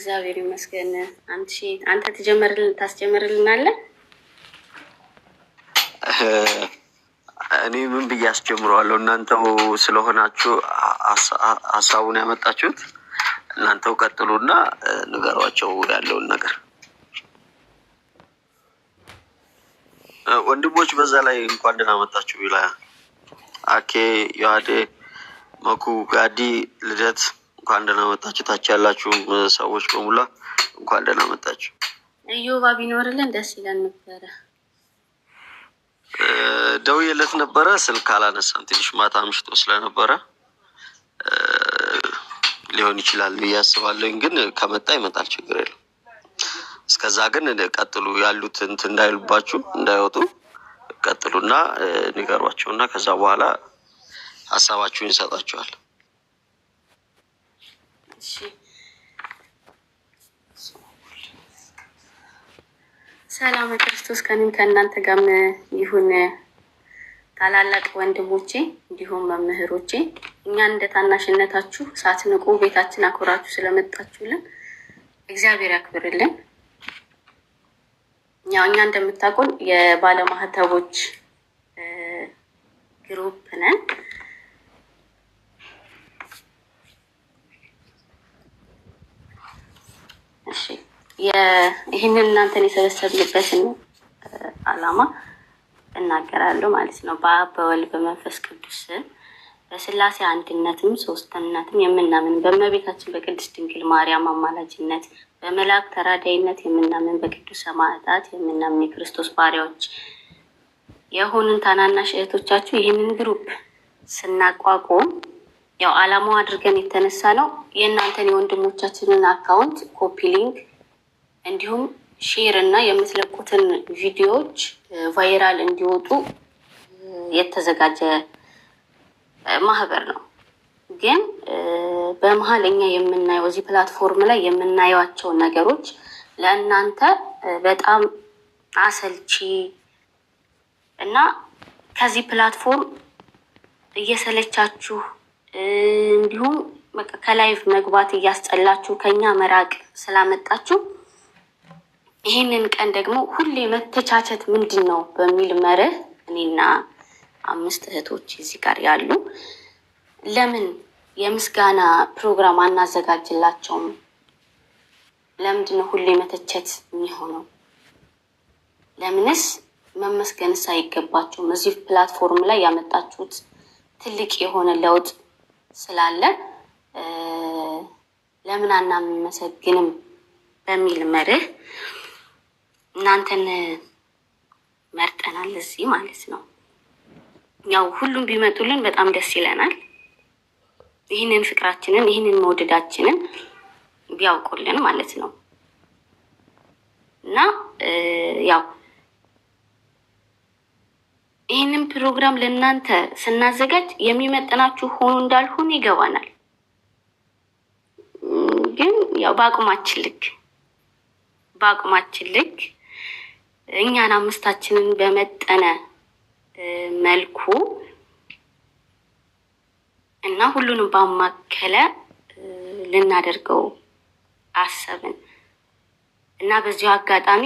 እግዚአብሔር ይመስገን። አንቺ አንተ ትጀምርልን ታስጀምርልናለህ? እኔ ምን ብዬ አስጀምረዋለሁ? እናንተው ስለሆናችሁ ሀሳቡን ያመጣችሁት እናንተው ቀጥሉና ንገሯቸው ያለውን ነገር ወንድሞች። በዛ ላይ እንኳን ደህና መጣችሁ ቢላ አኬ፣ ዮሐዴ፣ መኩ፣ ጋዲ፣ ልደት እንኳን ደህና መጣችሁ። ታች ያላችሁ ሰዎች በሙላ እንኳን ደህና መጣችሁ። እዮባ ቢኖርልን ደስ ይለን ነበረ። ደውዬለት ነበረ፣ ስልክ አላነሳም። ትንሽ ማታ አምሽቶ ስለነበረ ሊሆን ይችላል ብዬ አስባለሁኝ። ግን ከመጣ ይመጣል፣ ችግር የለም። እስከዛ ግን ቀጥሉ፣ ያሉት እንትን እንዳይሉባችሁ እንዳይወጡ ቀጥሉና ንገሯቸው እና ከዛ በኋላ ሀሳባችሁን ይሰጣችኋል። እሺ፣ ሰላም ክርስቶስ ከኔም ከእናንተ ጋርም ይሁን። ታላላቅ ወንድሞቼ እንዲሁም መምህሮቼ እኛን እንደ ታናሽነታችሁ ሳትንቁ ቤታችን አክብራችሁ ስለመጣችሁልን እግዚአብሔር ያክብርልን። ያው እኛ እንደምታውቁን የባለማህተቦች group ነን። እሺ፣ ይህንን እናንተን የሰበሰብንበትን ዓላማ እናገራለሁ ማለት ነው። በአብ በወልድ በመንፈስ ቅዱስ በስላሴ አንድነትም ሶስትነትም የምናምን፣ በእመቤታችን በቅድስት ድንግል ማርያም አማላጅነት፣ በመላእክት ተራዳኢነት የምናምን፣ በቅዱስ ሰማዕታት የምናምን የክርስቶስ ባሪያዎች የሆንን ታናናሽ እህቶቻችሁ ይህንን group ስናቋቁም ያው ዓላማው አድርገን የተነሳ ነው የእናንተን የወንድሞቻችንን account copy link እንዲሁም share እና የምትለቁትን ቪዲዮዎች viral እንዲወጡ የተዘጋጀ ማህበር ነው። ግን በመሀል እኛ የምናየው እዚህ platform ላይ የምናየዋቸው ነገሮች ለእናንተ በጣም አሰልቺ እና ከዚህ platform እየሰለቻችሁ እንዲሁም በቃ ከ live መግባት እያስጠላችሁ ከኛ መራቅ ስላመጣችሁ ይህንን ቀን ደግሞ ሁሌ መተቻቸት ምንድን ነው በሚል መርህ እኔና አምስት እህቶች እዚህ ጋር ያሉ ለምን የምስጋና ፕሮግራም አናዘጋጅላቸውም? ለምንድን ነው ሁሌ መተቸት የሚሆነው? ለምንስ መመስገንስ አይገባቸውም? እዚህ platform ላይ ያመጣችሁት ትልቅ የሆነ ለውጥ ስላለ ለምን አናመሰግንም በሚል መርህ እናንተን መርጠናል እዚህ ማለት ነው። ያው ሁሉም ቢመጡልን በጣም ደስ ይለናል። ይህንን ፍቅራችንን ይህንን መውደዳችንን ቢያውቁልን ማለት ነው። እና ያው ይህንን ፕሮግራም ለእናንተ ስናዘጋጅ የሚመጥናችሁ ሆኖ እንዳልሆነ ይገባናል። ግን ያው በአቅማችን ልክ እኛን አምስታችንን በመጠነ መልኩ እና ሁሉንም ባማከለ ልናደርገው አሰብን እና በዚሁ አጋጣሚ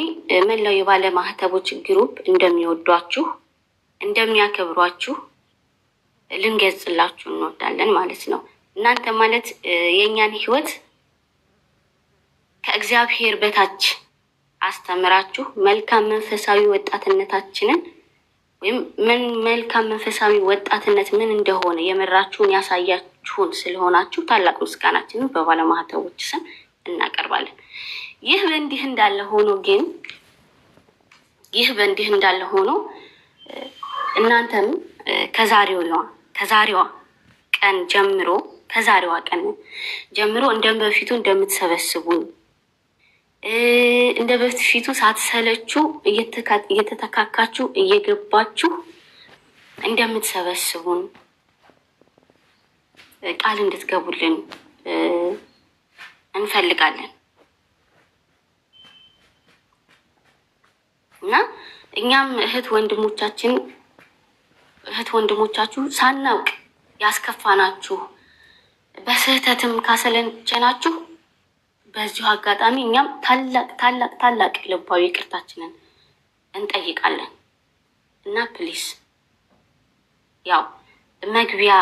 መላው የባለ ማህተቦች group እንደሚወዷችሁ፣ እንደሚያከብሯችሁ ልንገልጽላችሁ እንወዳለን ማለት ነው። እናንተ ማለት የእኛን ሕይወት ከእግዚአብሔር በታች አስተምራችሁ መልካም መንፈሳዊ ወጣትነታችንን ወይም ምን መልካም መንፈሳዊ ወጣትነት ምን እንደሆነ የመራችሁን ያሳያችሁን ስለሆናችሁ ታላቅ ምስጋናችንን በባለማህተቦች ስም እናቀርባለን። ይህ በእንዲህ እንዳለ ሆኖ እናንተም ከዛሬዋ ቀን ጀምሮ እንደ በፊቱ እንደምትሰበስቡን፣ እንደ በፊቱ ሳትሰለቹ እየተተካካችሁ እየገባችሁ እንደምትሰበስቡን ቃል እንድትገቡልን እንፈልጋለን እና እኛም እህት ወንድሞቻችሁ ሳናውቅ ያስከፋናችሁ፣ በስህተትም ካሰለቸናችሁ በዚሁ አጋጣሚ እኛም ታላቅ ታላቅ ታላቅ ልባዊ ይቅርታችንን እንጠይቃለን እና please ያው መግቢያ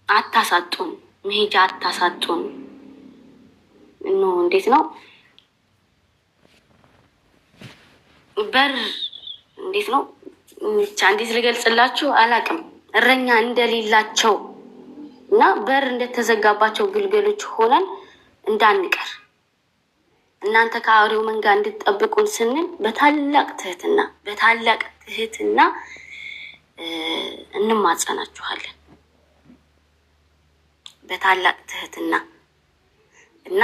አታሳጡን፣ መሄጃ አታሳጡን። No እንዴት ነው በር እንዴት ነው ብቻ እንዴት ልገልጽላችሁ አላውቅም። እረኛ እንደሌላቸው እና በር እንደተዘጋባቸው ግልገሎች ሆነን እንዳንቀር እናንተ ከአውሬው መንጋ እንድትጠብቁን ስንል በታላቅ ትህትና እንማጸናችኋለን። በታላቅ ትህትና እና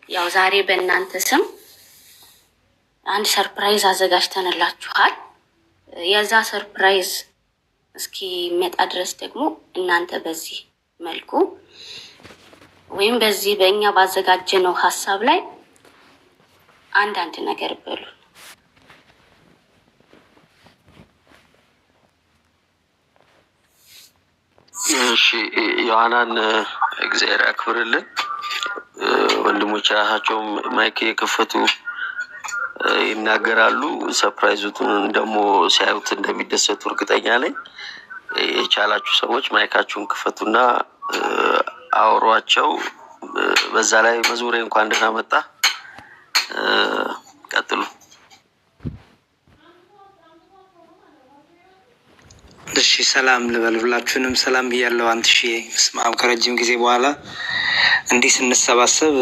ያው ዛሬ በእናንተ ስም አንድ surprise አዘጋጅተንላችኋል። የዛ surprise እስኪመጣ ድረስ ደግሞ እናንተ በዚህ መልኩ ወይም በዚህ በእኛ ባዘጋጀነው ሀሳብ ላይ አንዳንድ ነገር በሉ። እሺ ዮሐናን እግዚአብሔር ያክብርልን። ወንድሞች ራሳቸውም mic እየከፈቱ ይናገራሉ። Surprise ኡን ደግሞ ሲያዩት እንደሚደሰቱ እርግጠኛ ነኝ። የቻላችሁ ሰዎች mic ኣችሁን ክፈቱና አውሯቸው። በዛ ላይ መዝሙሬ እንኳን ደህና መጣ። ቀጥሉ። እሺ ሰላም ልበል። ሁላችሁንም ሰላም ብያለሁ። አንትሼ ስማም ከረጅም ጊዜ በኋላ እንዲህ ስንሰባሰብ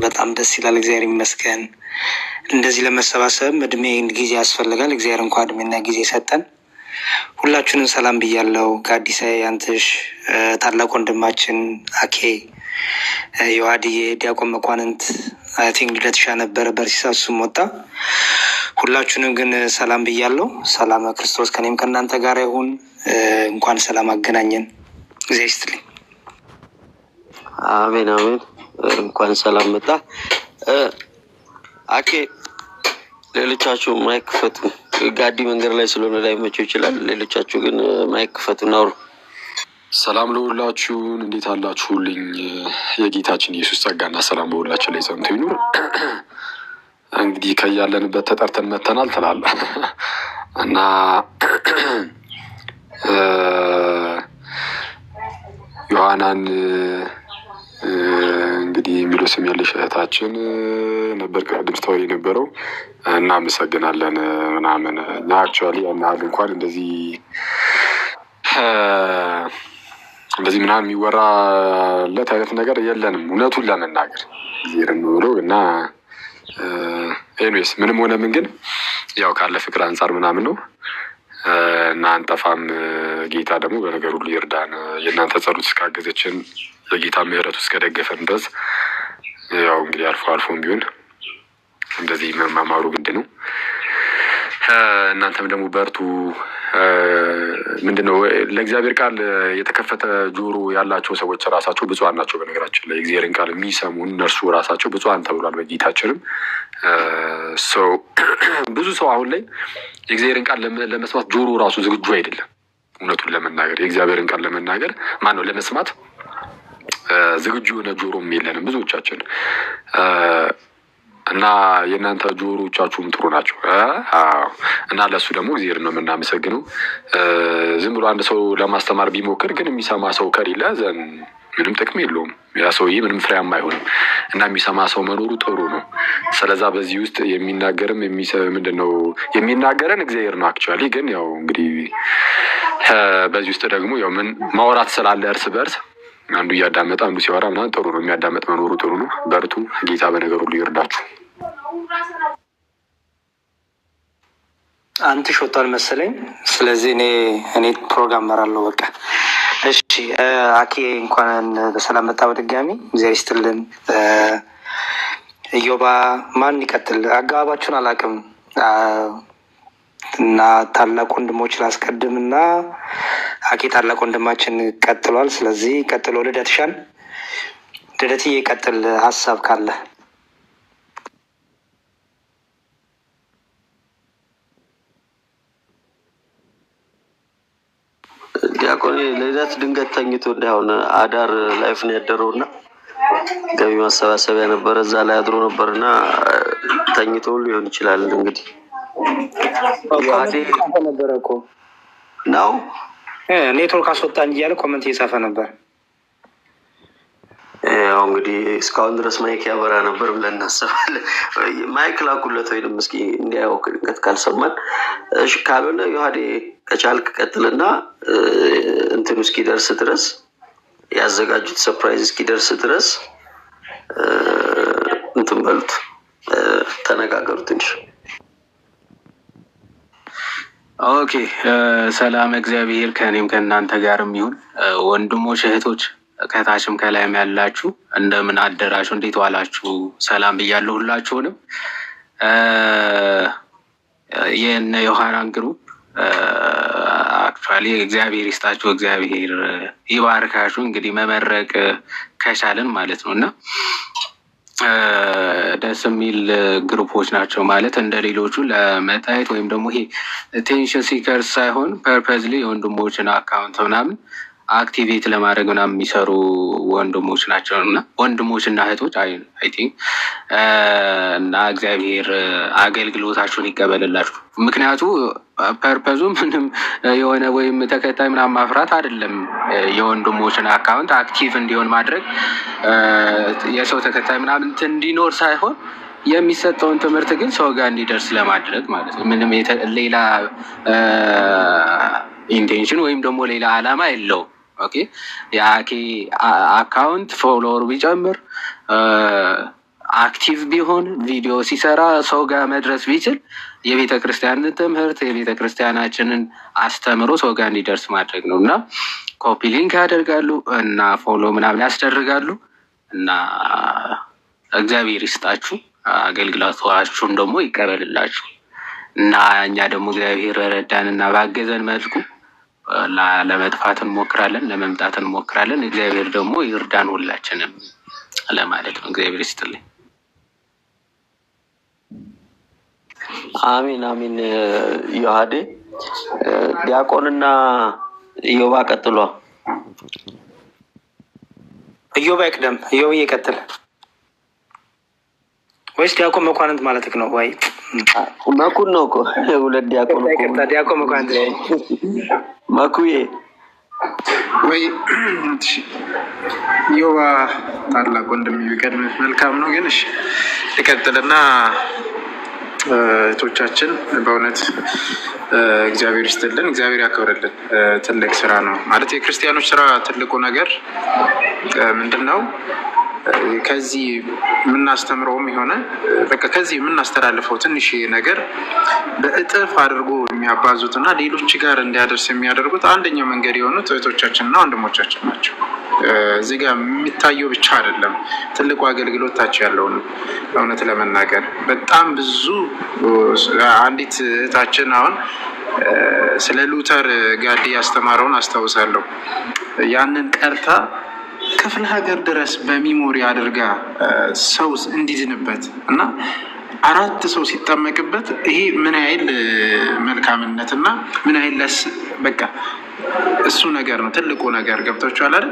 በጣም ደስ ይላል። እግዚአብሔር ይመስገን። እንደዚህ ለመሰባሰብም እድሜ ጊዜ ያስፈልጋል። እግዚአብሔር እንኳን እድሜና ጊዜ ሰጠን። ሁላችሁንም ሰላም ብያለሁ። ጋዲሳ፣ አንትሽ፣ ታላቅ ወንድማችን አኬ፣ ዮሐድዬ፣ ዲያቆን መኳንንት፣ I think ልደትሻ ነበረ በርሲሳ እሱም ወጣ። ሁላችሁንም ግን ሰላም ብያለሁ። ሰላም ክርስቶስ ከኔም ከእናንተ ጋር ይሁን። እንኳን ሰላም አገናኘን። እግዚአብሔር ይስጥልኝ። አሜን አሜን። እንኳን ሰላም መጣ። አኬ ሌሎቻችሁ mic ክፈቱ። ጋዲ መንገድ ላይ ስለሆነ ላይመቸው ይችላል። ሌሎቻችሁ ግን mic ክፈቱ እናውሩ። ሰላም ለሁላችሁን፣ እንዴት አላችሁልኝ? የጌታችን ኢየሱስ ጸጋና ሰላም በሁላችን ላይ ጸንቶ ይኑር። እንግዲህ ከያለንበት ተጠርተን መተናል ትላለህ እና ዮሐናን እንግዲህ የሚለው ስም ያለሽ እህታችን ነበር ቅድም ስታወሪ የነበረው፣ እናመሰግናለን ምናምን። እኛ actually ያን ያህል እንኳን እንደዚህ ምናምን የሚወራለት አይነት ነገር የለንም፣ እውነቱን ለመናገር እግዚአብሔርን ነው ብሎ እና anyways ምንም ሆነ ምን ግን ያው ካለ ፍቅር አንጻር ምናምን ነው እና አንጠፋም። ጌታ ደግሞ በነገር ሁሉ ይርዳን። የእናንተ ጸሎት እስካገዘችን የጌታ ምሕረቱ እስከደገፈን ድረስ ያው እንግዲህ አልፎ አልፎም ቢሆን እንደዚህ መማማሩ ግድ ነው። እናንተም ደግሞ በርቱ። ምንድን ነው ለእግዚአብሔር ቃል የተከፈተ ጆሮ ያላቸው ሰዎች ራሳቸው ብፁዓን ናቸው። በነገራችን ላይ የእግዚአብሔርን ቃል የሚሰሙ እነርሱ ራሳቸው ብፁዓን ተብሏል። በጌታችንም ሰው ብዙ ሰው አሁን ላይ የእግዚአብሔርን ቃል ለመስማት ጆሮ ራሱ ዝግጁ አይደለም። እውነቱን ለመናገር የእግዚአብሔርን ቃል ለመናገር ማነው ለመስማት ዝግጁ የሆነ ጆሮም የለንም ብዙዎቻችን እና የእናንተ ጆሮቻችሁም ጥሩ ናቸው። አዎ። እና ለእሱ ደግሞ እግዚአብሔር ነው የምናመሰግነው። ዝም ብሎ አንድ ሰው ለማስተማር ቢሞክር ግን የሚሰማ ሰው ከሌለ then ምንም ጥቅም የለውም። ያ ሰውዬ ምንም ፍሬያማ አይሆንም። እና የሚሰማ ሰው መኖሩ ጥሩ ነው። ስለዛ በዚህ ውስጥ የሚናገርም ምንድን ነው የሚናገረን እግዚአብሔር ነው። Actually ግን ያው እንግዲህ በዚህ ውስጥ ደግሞ ያው ምን ማውራት ስላለ እርስ በእርስ አንዱ እያዳመጠ አንዱ ሲያወራ ምናምን ጥሩ ነው። የሚያዳመጥ መኖሩ ጥሩ ነው። በርቱ። ጌታ በነገር ሁሉ ይርዳችሁ። አንትሽ ወጥቷል መሰለኝ። ስለዚህ እኔ ፕሮግራም እመራለሁ። በቃ እሺ። አኬ እንኳን በሰላም መጣ በድጋሚ እግዚአብሔር ይስጥልን። ኢዮባ ማን ይቀጥል? አገባባችሁን አላውቅም እና ታላቅ ወንድሞች ላስቀድም እና አኬ ታላቅ ወንድማችን ቀጥሏል። ስለዚህ ቀጥሎ ልደትሻን ልደትዬ ቀጥል ሀሳብ ካለ። ዲያቆን ልደት ድንገት ተኝቶ እንዳይሆን አዳር live ነው ያደረው እና ገቢ ማሰባሰቢያ ነበረ፣ እዛ ላይ አድሮ ነበር እና ተኝቶ ሊሆን ይችላል። እንግዲህ ዮሐዴ እየጻፈ ነበረ እኮ። ነው። ኔትወርክ አስወጣኝ እያለ comment እየጻፈ ነበር። ያው እንግዲህ እስካሁን ድረስ mic ያበራ ነበር ብለን እናስባለን። Mic ላኩለት ወይንም እስኪ እንዲያየው ድንገት ካልሰማን። እሺ፣ ካልሆነ ዮሐዴ ከቻልክ ቀጥልና እንትኑ እስኪደርስ ድረስ፣ ያዘጋጁት surprise እስኪደርስ ድረስ እንትን በሉት፣ ተነጋገሩ ትንሽ። Okay፣ ሰላም እግዚአብሔር ከእኔም ከእናንተ ጋርም ይሁን። ወንድሞች እህቶች፣ ከታችም ከላይም ያላችሁ እንደምን አደራችሁ? እንዴት ዋላችሁ? ሰላም ብያለሁ ሁላችሁንም። የእነ ዮሐናን group actually እግዚአብሔር ይስጣችሁ፣ እግዚአብሔር ይባርካችሁ። እንግዲህ መመረቅ ከቻልን ማለት ነው። እና ደስ የሚል group ኦች ናቸው፣ ማለት እንደ ሌሎቹ ለመታየት ወይም ደግሞ ይሄ attention seekers ሳይሆን purposely የወንድሞችን account ምናምን activate ለማድረግ ምናምን የሚሰሩ ወንድሞች ናቸው እና ወንድሞች እና እህቶች I think። እና እግዚአብሔር አገልግሎታችሁን ይቀበልላችሁ። ምክንያቱ purpose ኡ ምንም የሆነ ወይም ተከታይ ምናምን ማፍራት አይደለም። የወንድሞችን account active እንዲሆን ማድረግ፣ የሰው ተከታይ ምናምን እንትን እንዲኖር ሳይሆን የሚሰጠውን ትምህርት ግን ሰው ጋር እንዲደርስ ለማድረግ ማለት ነው። ምንም ሌላ intention ወይም ደግሞ ሌላ ዓላማ የለውም። Okay፣ የአኬ account follower ቢጨምር፣ active ቢሆን፣ ቪዲዮ ሲሰራ ሰው ጋር መድረስ ቢችል የቤተ ክርስቲያንን ትምህርት፣ የቤተ ክርስቲያናችንን አስተምሮ ሰው ጋር እንዲደርስ ማድረግ ነው። እና copy link ያደርጋሉ እና follow ምናምን ያስደርጋሉ። እና እግዚአብሔር ይስጣችሁ፣ አገልግሎታችሁን ደግሞ ይቀበልላችሁ። እና እኛ ደግሞ እግዚአብሔር በረዳን እና ባገዘን መልኩ ለመጥፋት እንሞክራለን፣ ለመምጣት እንሞክራለን። እግዚአብሔር ደግሞ ይርዳን ሁላችንም ለማለት ነው። እግዚአብሔር ይስጥልኝ። አሚን አሚን። ዮሐዴ፣ ዲያቆንና ኢዮባ ቀጥሏ። ኢዮብ አይቅደም። ኢዮብ ይቀጥል ወይስ ዲያቆን መኳንንት ማለት ነው? ወይ መኩን ነው እኮ፣ ሁለት ዲያቆን እኮ። ይቅርታ፣ ዲያቆን መኳንንት። መኩዬ። ወይ ዮባ፣ ታላቅ ወንድም ቢቀድም መልካም ነው። ግን እሺ ልቀጥልና እህቶቻችን በእውነት እግዚአብሔር ይስጥልን፣ እግዚአብሔር ያክብርልን። ትልቅ ስራ ነው፣ ማለት የክርስቲያኖች ስራ ትልቁ ነገር ምንድን ነው? ከዚህ የምናስተምረውም የሆነ በቃ ከዚህ የምናስተላልፈው ትንሽ ነገር በእጥፍ አድርጎ የሚያባዙት እና ሌሎች ጋር እንዲያደርስ የሚያደርጉት አንደኛው መንገድ የሆኑት እህቶቻችን እና ወንድሞቻችን ናቸው። እዚህ ጋር የሚታየው ብቻ አይደለም፣ ትልቁ አገልግሎት ታች ያለው ነው። እውነት ለመናገር በጣም ብዙ፣ አንዲት እህታችን አሁን ስለ ሉተር ጋዲ ያስተማረውን አስታውሳለሁ። ያንን ቀርታ ክፍለ ሀገር ድረስ በ memory አድርጋ ሰው እንዲድንበት እና አራት ሰው ሲጠመቅበት ይሄ ምን ያህል መልካምነት እና ምን ያህል ለስ በቃ እሱ ነገር ነው ትልቁ ነገር። ገብቷችኋል አይደል?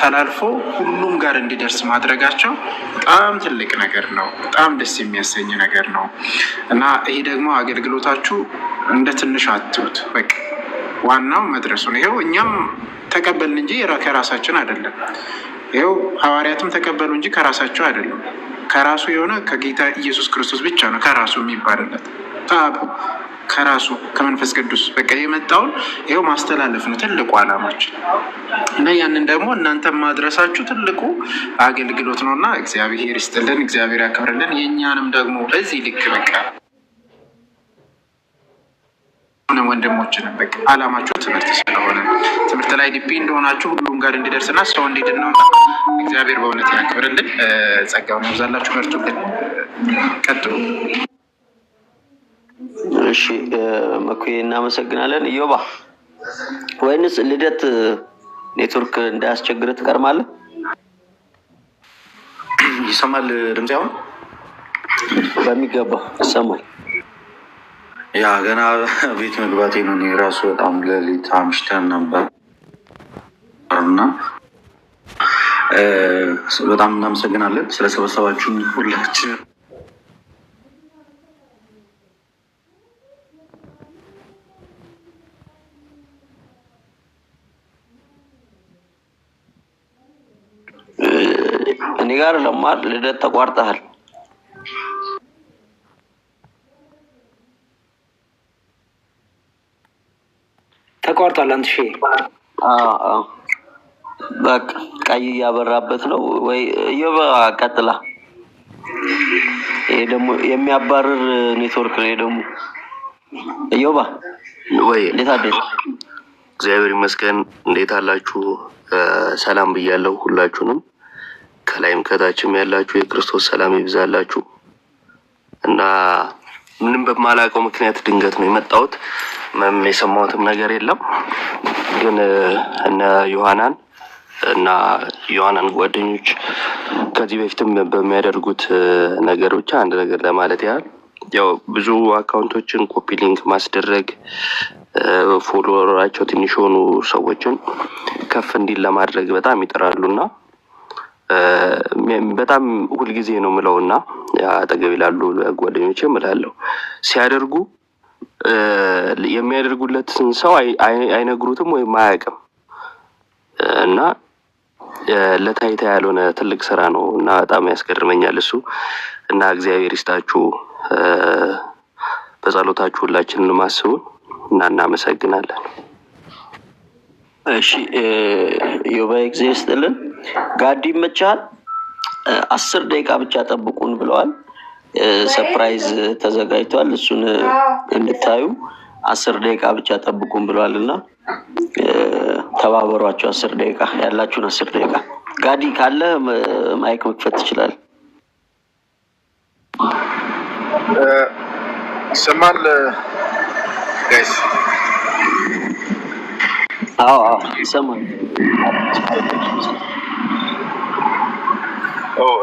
ተላልፎ ሁሉም ጋር እንዲደርስ ማድረጋቸው በጣም ትልቅ ነገር ነው። በጣም ደስ የሚያሰኝ ነገር ነው። እና ይሄ ደግሞ አገልግሎታችሁ እንደ ትንሽ አትዩት። በቃ ዋናው መድረሱ ነው። ይኸው እኛም ተቀበልን እንጂ ከራሳችን አይደለም። ይኸው ሐዋርያትም ተቀበሉ እንጂ ከራሳቸው አይደለም። ከራሱ የሆነ ከጌታ ኢየሱስ ክርስቶስ ብቻ ነው ከራሱ የሚባልለት፣ ከአብ፣ ከራሱ ከመንፈስ ቅዱስ በቃ የመጣውን ይኸው ማስተላለፍ ነው ትልቁ ዓላማችን። እና ያንን ደግሞ እናንተ ማድረሳችሁ ትልቁ አገልግሎት ነው። እና እግዚአብሔር ይስጥልን፣ እግዚአብሔር ያክብርልን። የእኛንም ደግሞ በዚህ ልክ በቃ ወንድሞችንም በቃ አላማችሁ ትምህርት ስለሆነ ትምህርት ላይ ዲፒ እንደሆናችሁ ሁሉም ጋር እንዲደርስና ሰው እንዲድን ነው። እግዚአብሔር በእውነት ያክብርልን፣ ጸጋውን ያብዛላችሁ። በርቱልን፣ ቀጥሉ። እሺ መኩዬ እናመሰግናለን። ኢዮባ ወይንስ ልደት፣ ኔትወርክ እንዳያስቸግር ትቀርማለህ? ይሰማል ድምፅ አሁን? በሚገባ ይሰማል። Yeah፣ ገና ቤት መግባቴ ነው። እኔ ራሱ በጣም ሌሊት አምሽተን ነበር እና በጣም እናመሰግናለን ስለሰበሰባችሁን ሁላችን። እኔ ጋር ለማር ልደት ተቋርጠሃል። ተቋርጧል። አንትሼ። አዎ፣ በቃ ቀይ እያበራበት ነው ወይ? እዮብ ቀጥላ። ይሄ ደግሞ የሚያባርር ኔትወርክ ነው። ይሄ ደግሞ እዮባ። ወይ። እንዴት አደርክ? እግዚአብሔር ይመስገን። እንዴት አላችሁ? ሰላም ብያለሁ ሁላችሁንም፣ ከላይም ከታችም ያላችሁ የክርስቶስ ሰላም ይብዛላችሁ። እና ምንም በማላውቀው ምክንያት ድንገት ነው የመጣሁት። ምንም የሰማሁትም ነገር የለም። ግን እነ ዮሐናን እና ዮሐናን ጓደኞች ከዚህ በፊትም በሚያደርጉት ነገር ብቻ አንድ ነገር ለማለት ያህል፣ ያው ብዙ account ኦችን copy link ማስደረግ፣ follower ኣቸው ትንሽ የሆኑ ሰዎችን ከፍ እንዲል ለማድረግ በጣም ይጥራሉ። እና በጣም ሁልጊዜ ነው ምለው እና አጠገቤ ላሉ ጓደኞቼ እምላለሁ፣ ሲያደርጉ የሚያደርጉለትን ሰው አይነግሩትም ወይም አያውቅም። እና ለታይታ ያልሆነ ትልቅ ስራ ነው እና በጣም ያስገርመኛል እሱ። እና እግዚአብሔር ይስጣችሁ፣ በጸሎታችሁ ሁላችንን አስቡን እና እናመሰግናለን። እሺ ዮባ፣ ጊዜ ይስጥልን። ጋዲ ይመችሃል። 10 ደቂቃ ብቻ ጠብቁን ብለዋል። Surprise ተዘጋጅቷል። እሱን እንድታዩ 10 ደቂቃ ብቻ ጠብቁን ብለዋል እና ተባበሯቸው። 10 ደቂቃ ያላችሁን 10 ደቂቃ። ጋዲ ካለ mic መክፈት ትችላለህ። ይሰማል guys? አዎ፣ ይሰማል።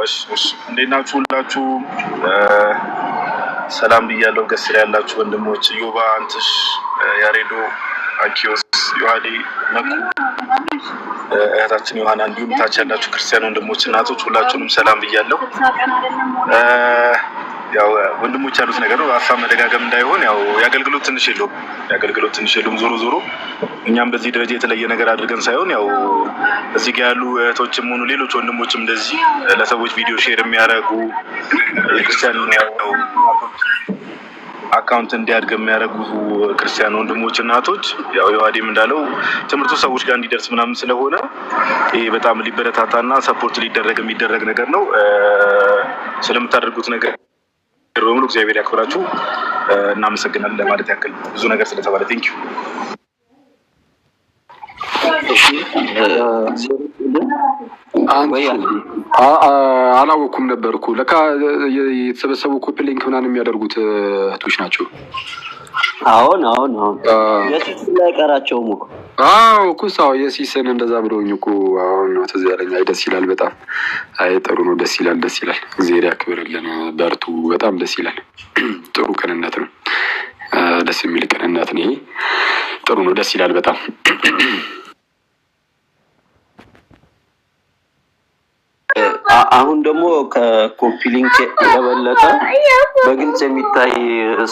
እሺ፣ እንዴት ናችሁ ሁላችሁ? ሰላም ብያለሁ። ገስ ላይ ያላችሁ ወንድሞች ዮባ፣ አንትሽ፣ ያሬዶ፣ አኪዮስ፣ ዮሐዴ፣ መኩ፣ እህታችን ዮሐና፣ እንዲሁም ታች ያላችሁ ክርስቲያን ወንድሞች እናቶች ሁላችሁንም ሰላም ብያለሁ። ያው ወንድሞች ያሉት ነገር ነው። ሀሳብ መደጋገም እንዳይሆን፣ ያው የአገልግሎት ትንሽ የለውም፣ የአገልግሎት ትንሽ የለውም። ዞሮ ዞሮ እኛም በዚህ ደረጃ የተለየ ነገር አድርገን ሳይሆን፣ ያው እዚህ ጋ ያሉ እህቶችም ሆኑ ሌሎች ወንድሞችም እንደዚህ ለሰዎች ቪዲዮ share የሚያደርጉ፣ የክርስቲያን ያው account እንዲያድግ የሚያደርጉ ክርስቲያን ወንድሞች እናቶች፣ ያው ዮሐዴም እንዳለው ትምህርቱ ሰዎች ጋር እንዲደርስ ምናምን ስለሆነ ይሄ በጣም ሊበረታታና support ሊደረግ የሚደረግ ነገር ነው። ስለምታደርጉት ነገር በሙሉ እግዚአብሔር ያክብራችሁ። እናመሰግናለን ለማለት ያክል ነው። ብዙ ነገር ስለተባለ thank you። እሺ ወይ አላወኩም ነበር እኮ። ለካ የተሰበሰቡ copy link ምናምን የሚያደርጉት እህቶች ናቸው። አሁን የሲስ ላይ ቀራቸውም እኮ። አዎ እኮ አዎ፣ የሲስን እንደዛ ብለውኝ እኮ አሁን ነው ትዝ ያለኝ። አይ ደስ ይላል በጣም። አይ ጥሩ ነው፣ ደስ ይላል፣ ደስ ይላል። እግዚአብሔር ያክብርልን፣ በርቱ። በጣም ደስ ይላል። ጥሩ ቅንነት ነው፣ ደስ የሚል ቅንነት ነው ይሄ። ጥሩ ነው፣ ደስ ይላል በጣም። አሁን ደግሞ ከ copy link የበለጠ በግልጽ የሚታይ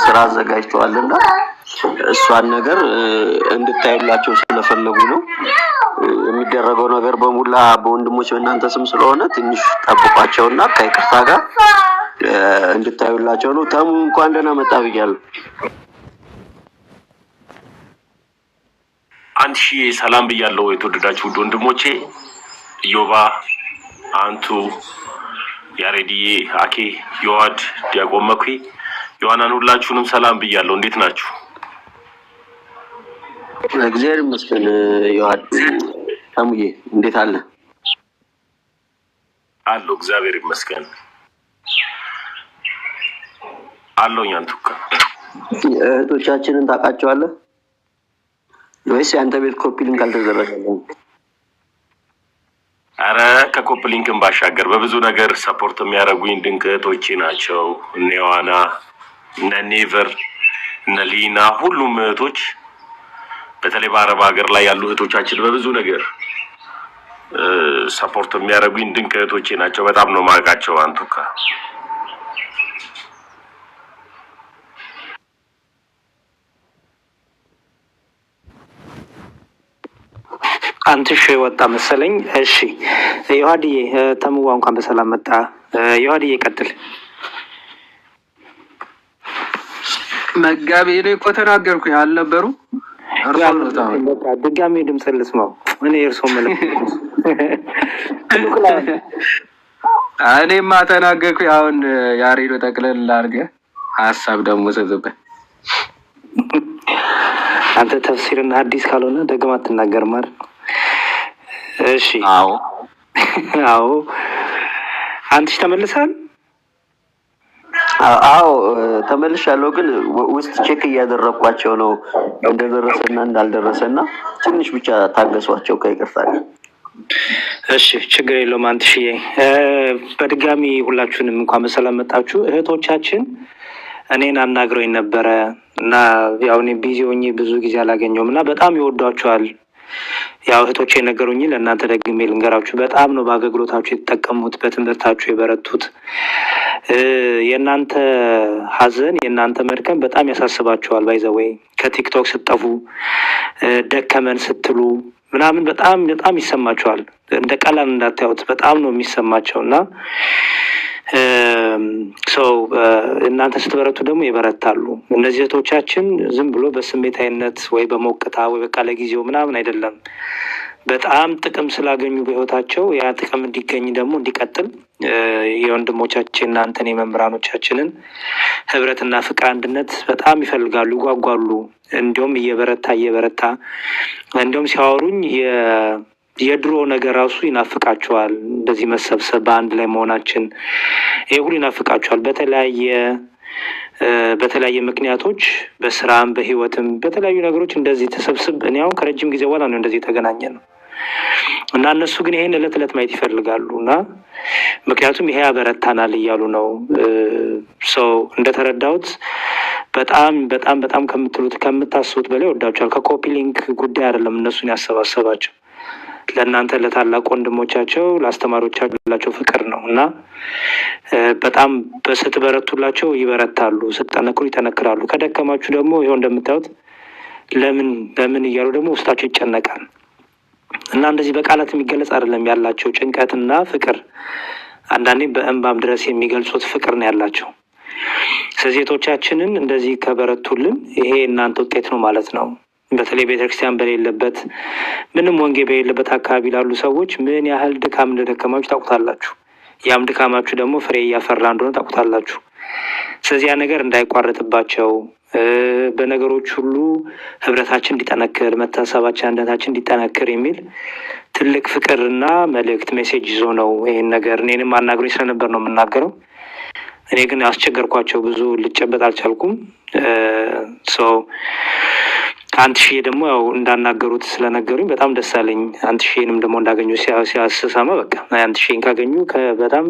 ስራ አዘጋጅተዋል እና እሷን ነገር እንድታዩላቸው ስለፈለጉ ነው። የሚደረገው ነገር በሙላ በወንድሞች በእናንተ ስም ስለሆነ ትንሽ ጠብቋቸውና ከይቅርታ ጋር እንድታዩላቸው ነው። ተሙ እንኳን ደህና መጣ ብያለሁ። 1000 ሰላም ብያለሁ። የተወደዳችሁ ውድ ወንድሞቼ ኢዮባ፣ አንቱ፣ ያሬድዬ፣ አኬ፣ ዮሐድ፣ ዲያቆን መኩ፣ ዮሐናን ሁላችሁንም ሰላም ብያለሁ። እንዴት ናችሁ? እግዚአብሔር ይመስገን። ዮሐድ ተሙዬ እንዴት አለ? አለሁ፣ እግዚአብሔር ይመስገን አለሁኝ። አንቱካ። እህቶቻችንን ታውቃቸዋለህ ወይስ የአንተ ቤት copy link አልተደረገለም? አረ ከ copy link ን ባሻገር በብዙ ነገር support የሚያደርጉኝ ድንቅ እህቶቼ ናቸው። እነ ዮሐና፣ እነ ኔቨር፣ እነ ሊና፣ ሁሉም እህቶች፣ በተለይ በአረብ ሀገር ላይ ያሉ እህቶቻችን በብዙ ነገር Support የሚያደርጉኝ ድንቅ እህቶቼ ናቸው። በጣም ነው ማውቃቸው። አንቱካ። አንትሽ ወጣ መሰለኝ። እሺ ዮሐድዬ፣ ተምዋ እንኳን በሰላም መጣ። ዮሐድዬ ቀጥል። መጋቢ፣ እኔ እኮ ተናገርኩኝ፣ አልነበሩ? ድጋሚ ድምፅ ልስማው። እኔ እርሶ መለ እኔማ ተናገርኩኝ። አሁን ያሬዶ ጠቅለል አድርገህ ሀሳብ ደግሞ ሰጥበት። አንተ ተፍሲርና ሐዲስ ካልሆነ ደግማ አትናገርም አይደል? እሺ። አዎ። አዎ። አንትሽ ተመልሳል። አዎ ተመልሻለሁ፣ ግን ውስጥ check እያደረግኳቸው ነው እንደደረሰና እንዳልደረሰና ትንሽ ብቻ ታገሷቸው ከይቅርታ ጋር። እሺ፣ ችግር የለውም አንትሽዬ። በድጋሚ ሁላችሁንም እንኳን በሰላም መጣችሁ። እህቶቻችን እኔን አናግረውኝ ነበረ እና ያው እኔ busy ሆኜ ብዙ ጊዜ አላገኘውም እና በጣም ይወዷችኋል። ያው እህቶቼ የነገሩኝ ለእናንተ ደግሜ ልንገራችሁ። በጣም ነው በአገልግሎታችሁ የተጠቀሙት፣ በትምህርታችሁ የበረቱት። የእናንተ ሀዘን የእናንተ መድከም በጣም ያሳስባቸዋል። By the way ከቲክቶክ ስትጠፉ፣ ደከመን ስትሉ ምናምን በጣም በጣም ይሰማቸዋል። እንደ ቀላል እንዳታዩት፣ በጣም ነው የሚሰማቸው። እና so እናንተ ስትበረቱ ደግሞ ይበረታሉ። እነዚህ እህቶቻችን ዝም ብሎ በስሜታዊነት ወይ በሞቅታ ወይ በቃ ለጊዜው ምናምን አይደለም። በጣም ጥቅም ስላገኙ በህይወታቸው ያ ጥቅም እንዲገኝ ደግሞ እንዲቀጥል የወንድሞቻችን እናንተን የመምህራኖቻችንን ህብረትና ፍቅር፣ አንድነት በጣም ይፈልጋሉ፣ ይጓጓሉ። እንዲሁም እየበረታ እየበረታ እንዲሁም ሲያወሩኝ የድሮ ነገር ራሱ ይናፍቃቸዋል። እንደዚህ መሰብሰብ፣ በአንድ ላይ መሆናችን ይሄ ሁሉ ይናፍቃቸዋል። በተለያየ ምክንያቶች በስራም በህይወትም በተለያዩ ነገሮች እንደዚህ ተሰብስብ እኔ አሁን ከረጅም ጊዜ በኋላ ነው እንደዚህ የተገናኘ ነው እና እነሱ ግን ይሄን እለት እለት ማየት ይፈልጋሉ እና ምክንያቱም ይሄ ያበረታናል እያሉ ነው። So እንደተረዳሁት በጣም በጣም በጣም ከምትሉት ከምታስቡት በላይ ወዳቸዋል። ከ copy link ጉዳይ አይደለም እነሱን ያሰባሰባቸው፣ ለእናንተ ለታላቅ ወንድሞቻቸው ለአስተማሪዎቻቸው ያላቸው ፍቅር ነው እና በጣም ስትበረቱላቸው ይበረታሉ፣ ስትጠነክሩ ይጠነክራሉ። ከደከማችሁ ደግሞ ይኸው እንደምታዩት ለምን ለምን እያሉ ደግሞ ውስጣቸው ይጨነቃል እና እንደዚህ በቃላት የሚገለጽ አይደለም ያላቸው ጭንቀትና ፍቅር። አንዳንዴ በእንባም ድረስ የሚገልጹት ፍቅር ነው ያላቸው። ስለዚህ እህቶቻችንን እንደዚህ ከበረቱልን ይሄ እናንተ ውጤት ነው ማለት ነው። በተለይ ቤተክርስቲያን በሌለበት፣ ምንም ወንጌል በሌለበት አካባቢ ላሉ ሰዎች ምን ያህል ድካም እንደደከማችሁ ታውቁታላችሁ። ያም ድካማችሁ ደግሞ ፍሬ እያፈራ እንደሆነ ታውቁታላችሁ። ስለዚህ ያ ነገር እንዳይቋረጥባቸው፣ በነገሮች ሁሉ ህብረታችን እንዲጠነክር፣ መተሳሰባችን፣ አንድነታችን እንዲጠነክር የሚል ትልቅ ፍቅርና መልእክት message ይዞ ነው ይሄን ነገር እኔንም አናግሮኝ ስለነበር ነው የምናገረው። እኔ ግን አስቸገርኳቸው፣ ብዙ ልጨበጥ አልቻልኩም። So አንት ሺዬ ደግሞ ያው እንዳናገሩት ስለነገሩኝ በጣም ደስ አለኝ። አንት ሺዬንም ደግሞ እንዳገኙ ሲያስሰማ በቃ አንት ሺዬን ካገኙ በጣም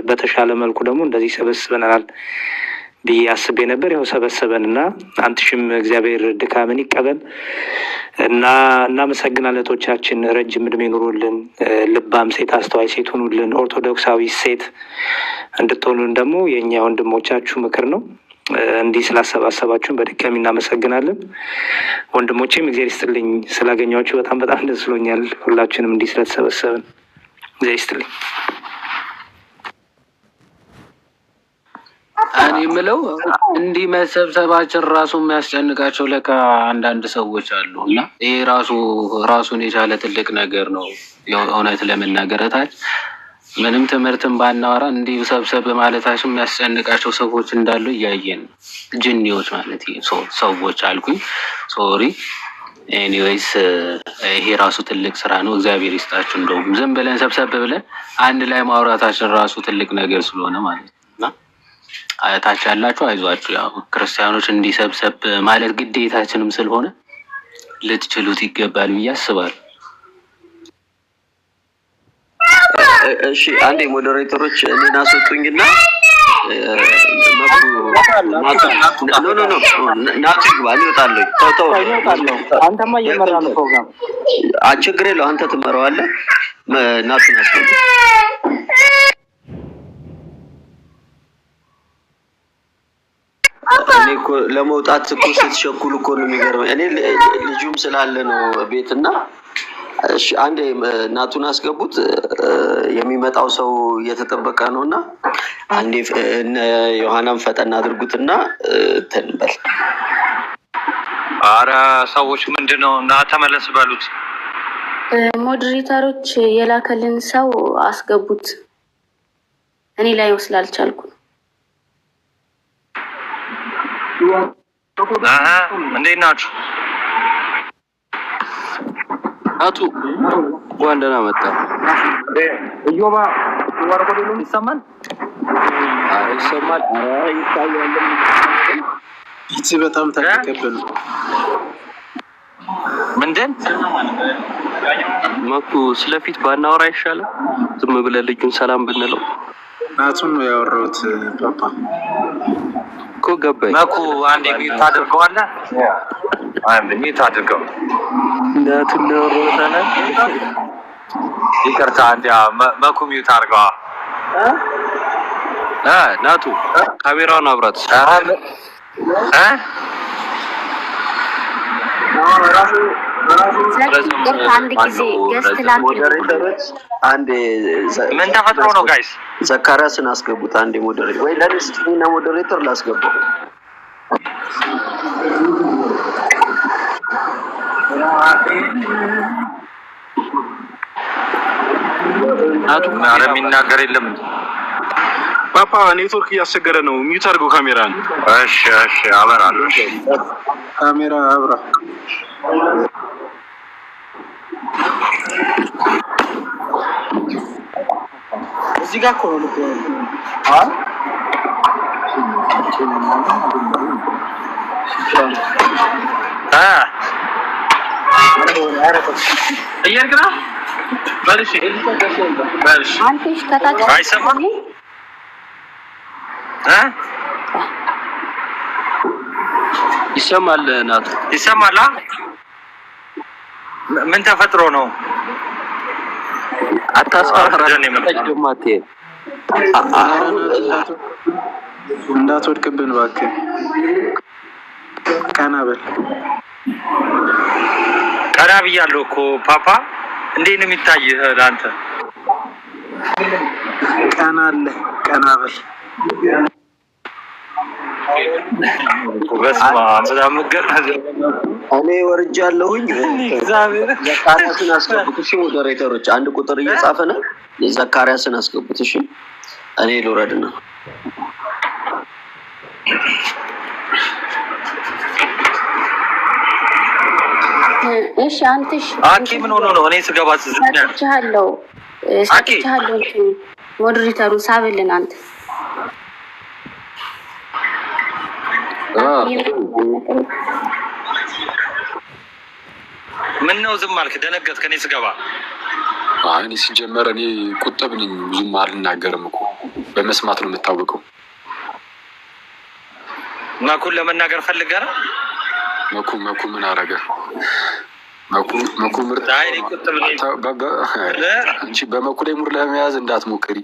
በተሻለ መልኩ ደግሞ እንደዚህ ሰበስበናል ብዬ አስቤ ነበር። ይኸው ሰበሰበን እና አንትሽም እግዚአብሔር ድካምን ይቀበል እና እናመሰግናለን። እህቶቻችን ረጅም እድሜ ኑሩልን፣ ልባም ሴት፣ አስተዋይ ሴት ሁኑልን፣ ኦርቶዶክሳዊ ሴት እንድትሆኑን ደግሞ የእኛ ወንድሞቻችሁ ምክር ነው። እንዲህ ስላሰባሰባችሁን በድጋሚ እናመሰግናለን። ወንድሞቼም እግዚአብሔር ይስጥልኝ፣ ስላገኘኋችሁ በጣም በጣም ደስ ብሎኛል። ሁላችንም እንዲህ ስለተሰበሰብን እግዚአብሔር ይስጥልኝ። እኔ የምለው እንዲህ መሰብሰባችን ራሱ የሚያስጨንቃቸው ለካ አንዳንድ ሰዎች አሉ እና ይሄ ራሱ ራሱን የቻለ ትልቅ ነገር ነው። እውነት ለመናገር እታች ምንም ትምህርትን ባናወራ እንዲህ ሰብሰብ ማለታችን የሚያስጨንቃቸው ሰዎች እንዳሉ እያየን ነው። ጅኒዎች ማለት ሰዎች አልኩኝ፣ sorry። Anyways ይሄ ራሱ ትልቅ ስራ ነው። እግዚአብሔር ይስጣችሁ። እንደውም ዝም ብለን ሰብሰብ ብለን አንድ ላይ ማውራታችን ራሱ ትልቅ ነገር ስለሆነ ማለት ነው እና ታች ያላችሁ አይዟችሁ። ያው ክርስቲያኖች እንዲሰብሰብ ማለት ግዴታችንም ስለሆነ ልትችሉት ይገባል ብዬ አስባለሁ። እሺ፣ አንዴ moderator ኦች እኔን አስወጡኝና no no no፣ ናቱ ይግባ፣ እኔ እወጣለሁ። ተው ተው። አንተማ እየመራ ነው ፕሮግራም። ችግር የለው፣ አንተ ትመራዋለህ። ናቱን አስገቡ። እኔ እኮ ለመውጣት እኮ ስትሸኩል እኮ ነው የሚገርመኝ። እኔ ልጁም ስላለ ነው ቤት እና እሺ፣ አንዴ ናቱን አስገቡት። የሚመጣው ሰው እየተጠበቀ ነው እና አንዴ እነ ዮሐናን ፈጠን አድርጉትና እንትን በል። አረ ሰዎች ምንድን ነው እና ተመለስ በሉት። Moderator ኦች የላከልን ሰው አስገቡት። እኔ ላይ ስላልቻልኩ ነው። እንዴት ናችሁ? አቱ እንኳን ደህና መጣ። እዮባ ይሰማል? ኧረ ይሰማል። ይቺ በጣም ተቀበሉ። ምንድን መኩ ስለፊት ባናወራ አይሻልም? ዝም ብለን ልጁን ሰላም ብንለው ናቱን ነው ያወራሁት። ፓፓ እኮ ገባኝ። መኩ አንዴ mute ታድርገዋለህ። አንዴ mute አድርገው። ናቱን ነው ያወራሁት አለ። ይቅርታ፣ አንዴ መኩ mute አድርገዋ። ናቱ ካሜራውን አብራት። ይቅርታ፣ አንድ ጊዜ guest ላክ። Moderator ኦች አንዴ ምን ተፈጥሮ ነው guys? ዘካሪያስን አስገቡት። አንዴ moderator ወይ ለኔ ስጡኝና moderator ላስገባው። ኧረ የሚናገር የለም። ፓፓ ኔትወርክ እያስቸገረ ነው። Mute አድርገው ካሜራን። እሺ እሺ፣ አበራለሁ። ካሜራ አብራ። እዚህ ጋር እኮ ነው ልብ እየሄድክ ነው? በል እሺ፣ በል እሺ። አንተሽ ከታች አይሰማም እ ይሰማል ናቱ ይሰማል። ምን ተፈጥሮ ነው? አታስፈራራ። ደግሞ አትሄድ። እንዳትወድቅብን እባክህ፣ ቀና በል። ቀና ብያለሁ እኮ ፓፓ። እንዴት ነው የሚታይህ ለአንተ? ቀና አለ፣ ቀና በል። በስመ አብ በጣም እኔ ወርጃለሁኝ። ዘካሪያስን አስገቡት። እሺ moderator ኦች፣ አንድ ቁጥር እየጻፈ ነው። ዘካሪያስን አስገቡት። እሺ እኔ ልውረድ ነው። እሺ አንተሽ አኬ ምን ሆኖ ነው? እኔ ስገባ ሰጥቼሃለሁ፣ ሰጥቼሃለሁ። Moderator ኡን ሳብልን አንተ። ምን ነው ዝም አልክ? ደነገጥክ? እኔ ስገባ እኔ ሲጀመር እኔ ቁጥብ ነኝ፣ ብዙም አልናገርም እኮ በመስማት ነው የምታወቀው። መኩን ለመናገር ፈልገህ ነው? መኩ መኩ ምን አረገ? መኩ ምርጥ አንቺ በመኩ ላይ mood ለመያዝ እንዳትሞክሪ።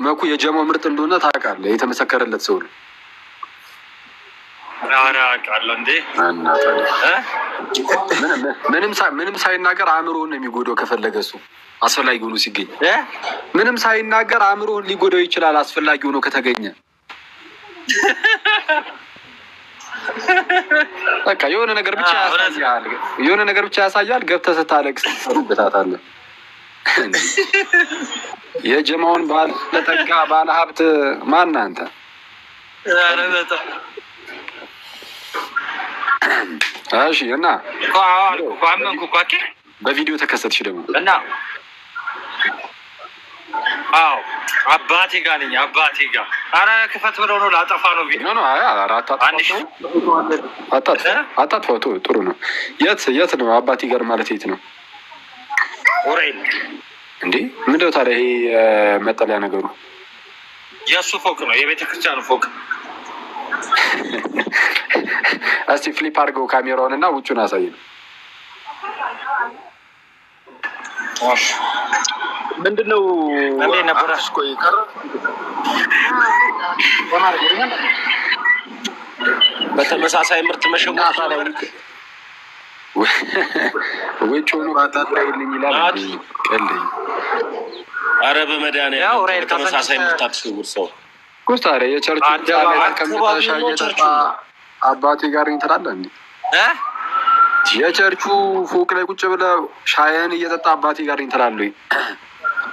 መኩ የጀማው ምርጥ እንደሆነ ታውቃለህ። የተመሰከረለት ሰው ነው። ኧረ አውቃለሁ እንዴ። ምንም ሳይናገር አእምሮውን ነው የሚጎዳው። ከፈለገ እሱ አስፈላጊ ሆኖ ሲገኝ ምንም ሳይናገር አእምሮውን ሊጎዳው ይችላል። አስፈላጊ ሆኖ ከተገኘ በቃ የሆነ ነገር ብቻ ያሳያል። የሆነ ነገር ብቻ ያሳያል። ገብተህ ስታለቅስ ትሰሩበታታለህ። የጀማውን ባለጠጋ ባለ ሀብት ማን አንተ? እሺ እና በቪዲዮ ተከሰትሽ ደግሞ እና አዎ አባቴ ጋር ነኝ። አባቴ ጋር አረ ክፈት ብለው ነው ላጠፋ ነው ቪዲዮ። አታጥፋው። ጥሩ ነው። የት የት ነው አባቴ ጋር ማለት የት ነው? ኡራኤል እንዴ ምንድነው ታዲያ ይሄ መጠለያ ነገሩ? የእሱ ፎቅ ነው፣ የቤተ ክርስቲያኑ ፎቅ። እስቲ flip አድርገው ካሜራውን እና ውጩን አሳይ ነው። ምንድን ነው እንዴት ነበረ? ቆይ ቀረ በተመሳሳይ ምርት መሸወድ ጀመርክ። ውጭ ሆኖ ይልኝ ይላል። ቀልኝ አረ በመድኃኒዓለም በተመሳሳይ ምርት አትሸውድ ሰው። እኮ ታዲያ የቸርቹ ላይ ተቀምጠህ ሻይ እየጠጣ አባቴ ጋር ነኝ ትላለህ እንዴ? የቸርቹ ፎቅ ላይ ቁጭ ብለህ ሻይን እየጠጣ አባቴ ጋር ነኝ ትላለህ ወይ?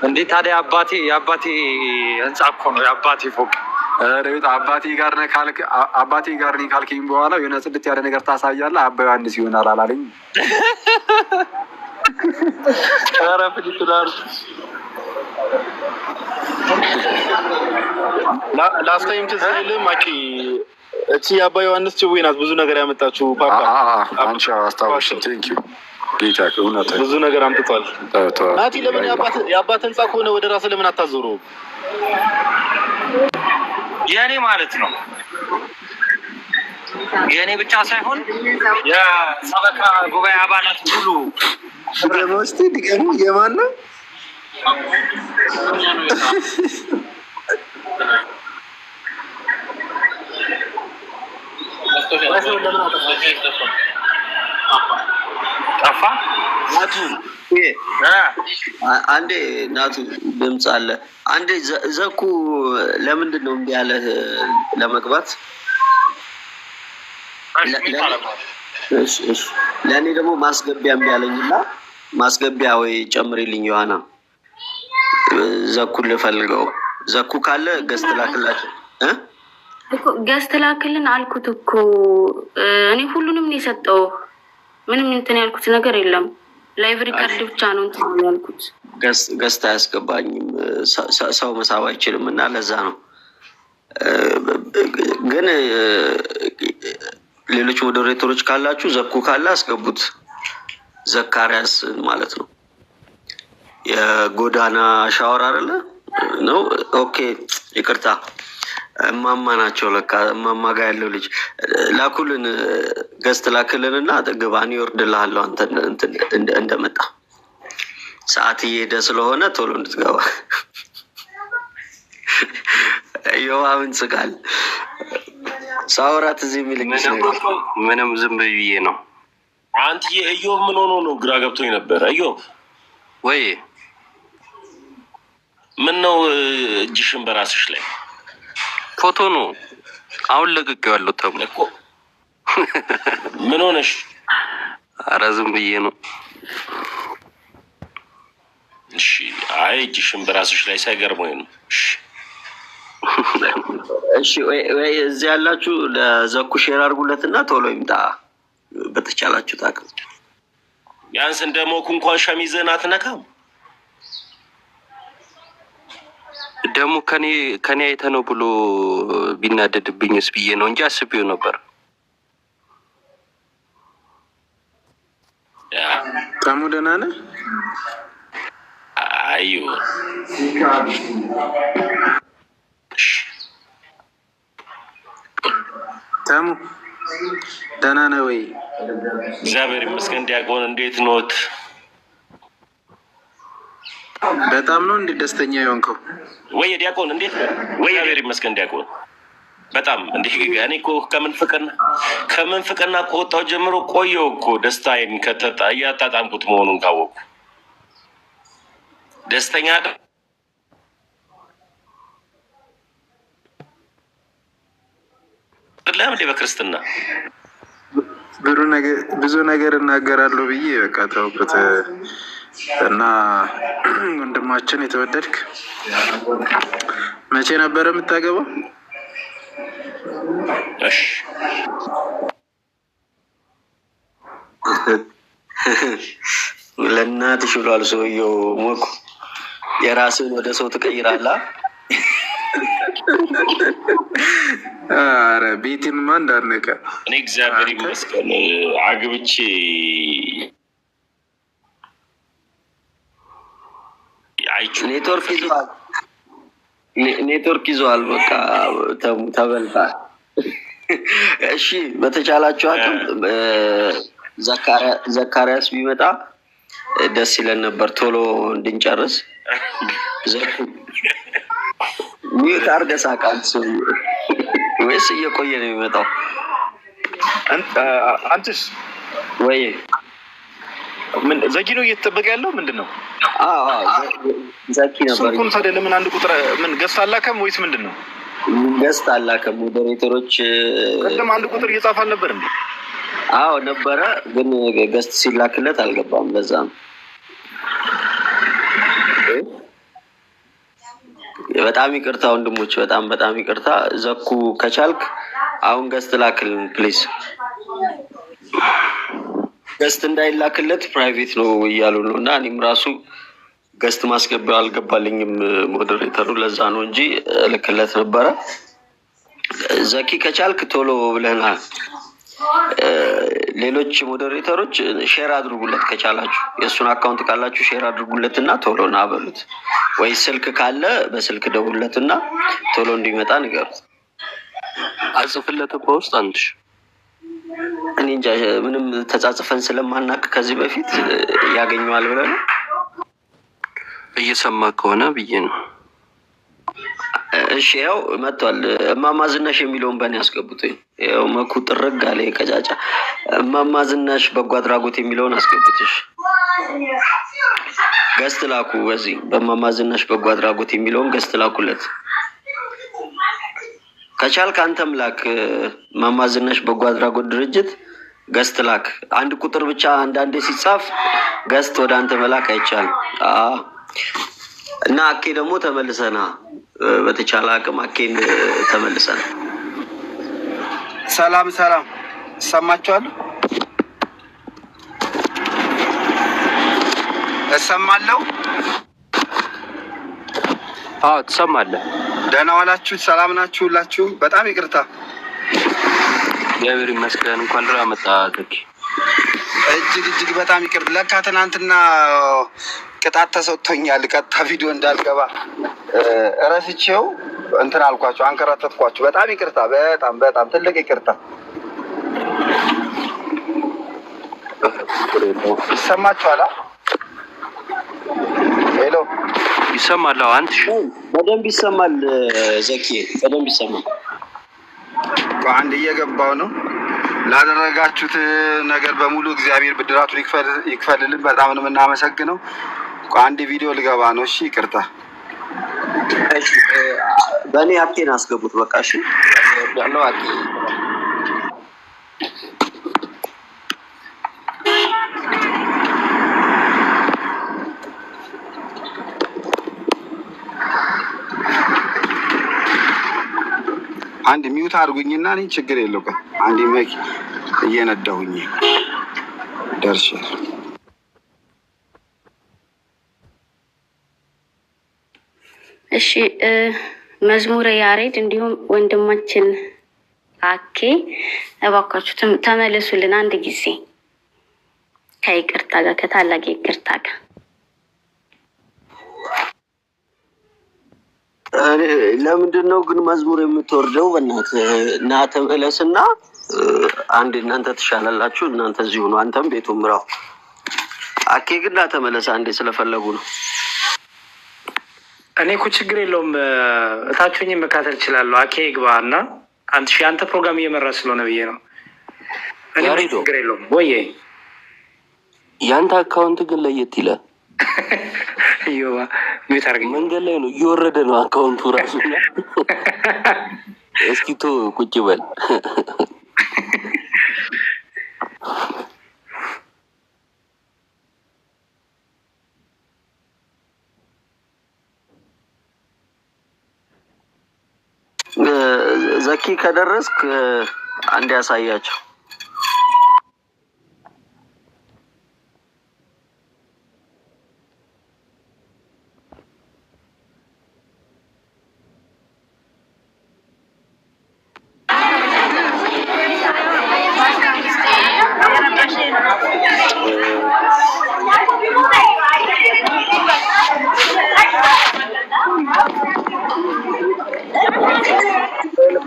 እንዴ ታዲያ አባቴ የአባቴ ህንጻ እኮ ነው፣ የአባቴ ፎቅ። ኧረ ቤት አባቴ ጋር ነህ ካልክ አባቴ ጋር ነኝ ካልከኝ በኋላ የሆነ ጽድት ያለ ነገር ታሳያለህ። አባ ዮሐንስ ይሆናል አላለኝ። ኧረ ፊሊፕ last time ትዝ ይልህ ማኪ፣ እቺ የአባ ዮሐንስ ጭዌ ናት ብዙ ነገር ያመጣችው። ፓፓ አንቺ አስታወስሽኝ። Thank you ጌታ፣ እውነት ብዙ ነገር አምጥቷል። ናቲ ለምን የአባት ህንጻ ከሆነ ወደ ራስህ ለምን አታዞረውም? የእኔ ማለት ነው፣ የእኔ ብቻ ሳይሆን የሰበካ ጉባኤ አባላት ሁሉ። ድገመው እስኪ ድገሙ። የማን ነው? ጠፋ። ናቱ፣ አንዴ ናቱ ድምፅ አለ። አንዴ ዘኩ ለምንድን ነው እምቢ ያለህ ለመግባት? ለእኔ ደግሞ ማስገቢያ እምቢ አለኝና ማስገቢያ ወይ ጨምሪልኝ ዮሐና። ዘኩን ልፈልገው። ዘኩ ካለ guest ላክላቸው። Guest ላክልን አልኩት እኮ፣ እኔ ሁሉንም ነው የሰጠው። ምንም እንትን ያልኩት ነገር የለም። Live record ብቻ ነው እንትን ያልኩት። Guest አያስገባኝም፣ ሰው መሳብ አይችልም እና ለዛ ነው። ግን ሌሎች moderator ኦች ካላችሁ ዘኩ ካለ አስገቡት። ዘካርያስ ማለት ነው። የጎዳና ሻወር አይደለ ነው? Okay ይቅርታ፣ እማማ ናቸው ለካ። እማማ ጋር ያለው ልጅ ላኩልን፣ guest ላክልን እና ግባ፣ እኔ እወርድልሃለሁ አንተ እንደመጣ፣ ሰዓት እየሄደ ስለሆነ ቶሎ እንድትገባ። የውሃ ምን ጽቃል ሳወራት እዚህ የሚልኝ ምንም ዝም ብዬ ነው። አንትዬ እዮብ ምን ሆኖ ነው? ግራ ገብቶኝ ነበር። እዮብ ወይ ምን ነው እጅሽን በራስሽ ላይ? ፎቶ ነው፣ አሁን ለቅቄዋለሁ ተብሎ። ምን ሆነሽ? ኧረ ዝም ብዬ ነው። እሺ፣ አይ እጅሽን በራስሽ ላይ ሳይገርመኝ ነው። እሺ። እሺ፣ ወይ እዚህ ያላችሁ ለዘኩ share አድርጉለት እና ቶሎ ይምጣ በተቻላችሁ አቅም። ቢያንስ እንደ ሞኩ እንኳን ሸሚዝህን አትነካም። ደግሞ ከኔ አይተህ ነው ብሎ ቢናደድብኝስ ብዬ ነው እንጂ አስቤው ነበር። ታሙ ደህና ነህ? አዩ። ታሙ ደህና ነህ ወይ? እግዚአብሔር ይመስገን። ዲያቆን እንዴት ኖት? በጣም ነው እንዴ ደስተኛ የሆንከው? ወይ ዲያቆን እንዴት ነው? እግዚአብሔር ይመስገን ዲያቆን፣ በጣም እንዲህ እኔ እኮ ከምንፍቅና ከወጣሁ ጀምሮ ቆየሁ እኮ፣ ደስታዬን እያጣጣምኩት መሆኑን ካወቅኩ ደስተኛ አይደለም እንዴ በክርስትና? ብዙ ነገር እናገራለሁ ብዬ በቃ ተውኩት። እና ወንድማችን የተወደድክ፣ መቼ ነበረ የምታገባው? እሺ። ለእናትሽ ብሏል ሰውየው። ሞኩ የራስን ወደ ሰው ትቀይራለህ። ኧረ ቤቴንማ እንዳነቀ። እኔ እግዚአብሔር ይመስገን አግብቼ አይቼው ኔትወርክ ይዘዋል፣ ኔትወርክ ይዘዋል። በቃ ተበልታል። እሺ በተቻላችሁ አቅም ዘካርያስ ቢመጣ ደስ ይለን ነበር ቶሎ እንድንጨርስ። ዘኩ mute አድርገህ ሳቅ አንተ ሰውዬ፣ ወይስ እየቆየ ነው የሚመጣው? አንተስ ወይ ምን ዘኪ ነው እየተጠበቀ ያለው ምንድን ነው? አዎ፣ አዎ፣ ዘኪ ነበር። ስልኩን ታዲያ ለምን አንድ ቁጥር ምን guest አላከም ወይስ ምንድን ነው? Guest አላከም moderator ኦች። ቅድም አንድ ቁጥር እየጻፈ አልነበር እንዴ? አዎ ነበረ፣ ግን guest ሲላክለት አልገባም። ለዛ ነው። በጣም ይቅርታ ወንድሞች፣ በጣም በጣም ይቅርታ። ዘኩ ከቻልክ አሁን guest ላክልን please። Guest እንዳይላክለት private ነው እያሉ ነው፣ እና እኔም ራሱ guest ማስገቢያው አልገባልኝም moderator ኡ፣ ለዛ ነው እንጂ እልክለት ነበረ። ዘኪ ከቻልክ ቶሎ ብለናል። ሌሎች moderator ኦች share አድርጉለት ከቻላችሁ፣ የእሱን account ካላችሁ share አድርጉለት እና ቶሎ ና በሉት፣ ወይ ስልክ ካለ በስልክ ደውለት እና ቶሎ እንዲመጣ ንገሩት። አጽፍለት በውስጥ አንትሽ። እኔ እንጃ ምንም ተጻጽፈን ስለማናውቅ ከዚህ በፊት ያገኘዋል ብለህ ነው። እየሰማ ከሆነ ብዬ ነው። እሺ ያው መጥቷል። እማማ ዝናሽ የሚለውን በእኔ አስገቡት። ያው መኩ ጥርግ አለ የቀጫጫ። እማማ ዝናሽ በጎ አድራጎት የሚለውን አስገቡት። እሺ guest ላኩ። በዚህ በእማማ ዝናሽ በጎ አድራጎት የሚለውን guest ላኩለት። ከቻልክ አንተም ላክ። እማማ ዝናሽ በጎ አድራጎት ድርጅት guest ላክ። አንድ ቁጥር ብቻ አንዳንዴ ሲጻፍ guest ወደ አንተ መላክ አይቻልም። አዎ። እና አኬ ደግሞ ተመልሰና በተቻለ አቅም አኬን ተመልሰና። ሰላም ሰላም፣ እሰማችኋለሁ? እሰማለሁ። አዎ ትሰማለህ። ደህና ዋላችሁ? ሰላም ናችሁ ሁላችሁም? በጣም ይቅርታ፣ እግዚአብሔር ይመስገን። እንኳን ደህና መጣህ ዘኪ። እጅግ እጅግ በጣም ይቅር። ለካ ትናንትና ቅጣት ተሰጥቶኛል። ቀጥታ ቪዲዮ እንዳልገባ እረስቼው እንትን አልኳችሁ፣ አንከራተትኳችሁ። በጣም ይቅርታ፣ በጣም በጣም ትልቅ ይቅርታ። ይሰማችኋል? Hello፣ ይሰማል? አዎ አንትሽ በደንብ ይሰማል። ዘኪ በደንብ ይሰማል። አንድ እየገባው ነው። ላደረጋችሁት ነገር በሙሉ እግዚአብሔር ብድራቱን ይክፈልልን። በጣም ነው የምናመሰግነው። አንድ ቪዲዮ ልገባ ነው። እሺ፣ ይቅርታ። እሺ፣ በእኔ አኬን አስገቡት። በቃ እሺ፣ ያለው አኬ። አንድ mute አድርጉኝና እኔ ችግር የለው። ቆይ አንድ መኪ እየነዳሁኝ ደርሻለሁ። እሺ መዝሙረ ያሬድ እንዲሁም ወንድማችን አኬ እባካችሁ ተመለሱልን አንድ ጊዜ ከይቅርታ ጋር፣ ከታላቅ ይቅርታ ጋር። ለምንድን ነው ግን መዝሙር የምትወርደው? በእናትህ እና ተመለስና አንድ እናንተ ትሻላላችሁ። እናንተ እዚሁ ነው፣ አንተም ቤቱ ምራው። አኬ ግን ና ተመለስ አንዴ፣ ስለፈለጉ ነው። እኔ እኮ ችግር የለውም፣ እታች ሆኜ መካተል እችላለሁ። አኬ ግባ እና አንተ ሺ አንተ ፕሮግራም እየመራ ስለሆነ ብዬ ነው። እኔ ምንም ያሬዶ ችግር የለውም። ወዬ ያንተ account ግን ለየት ይላል። እዮባ mute አድርገኝ። መንገድ ላይ ነው እየወረደ ነው account ኡ ራሱ። እና እስኪ ቶ ቁጭ በል። ዘኪ ከደረስክ አንድ ያሳያቸው።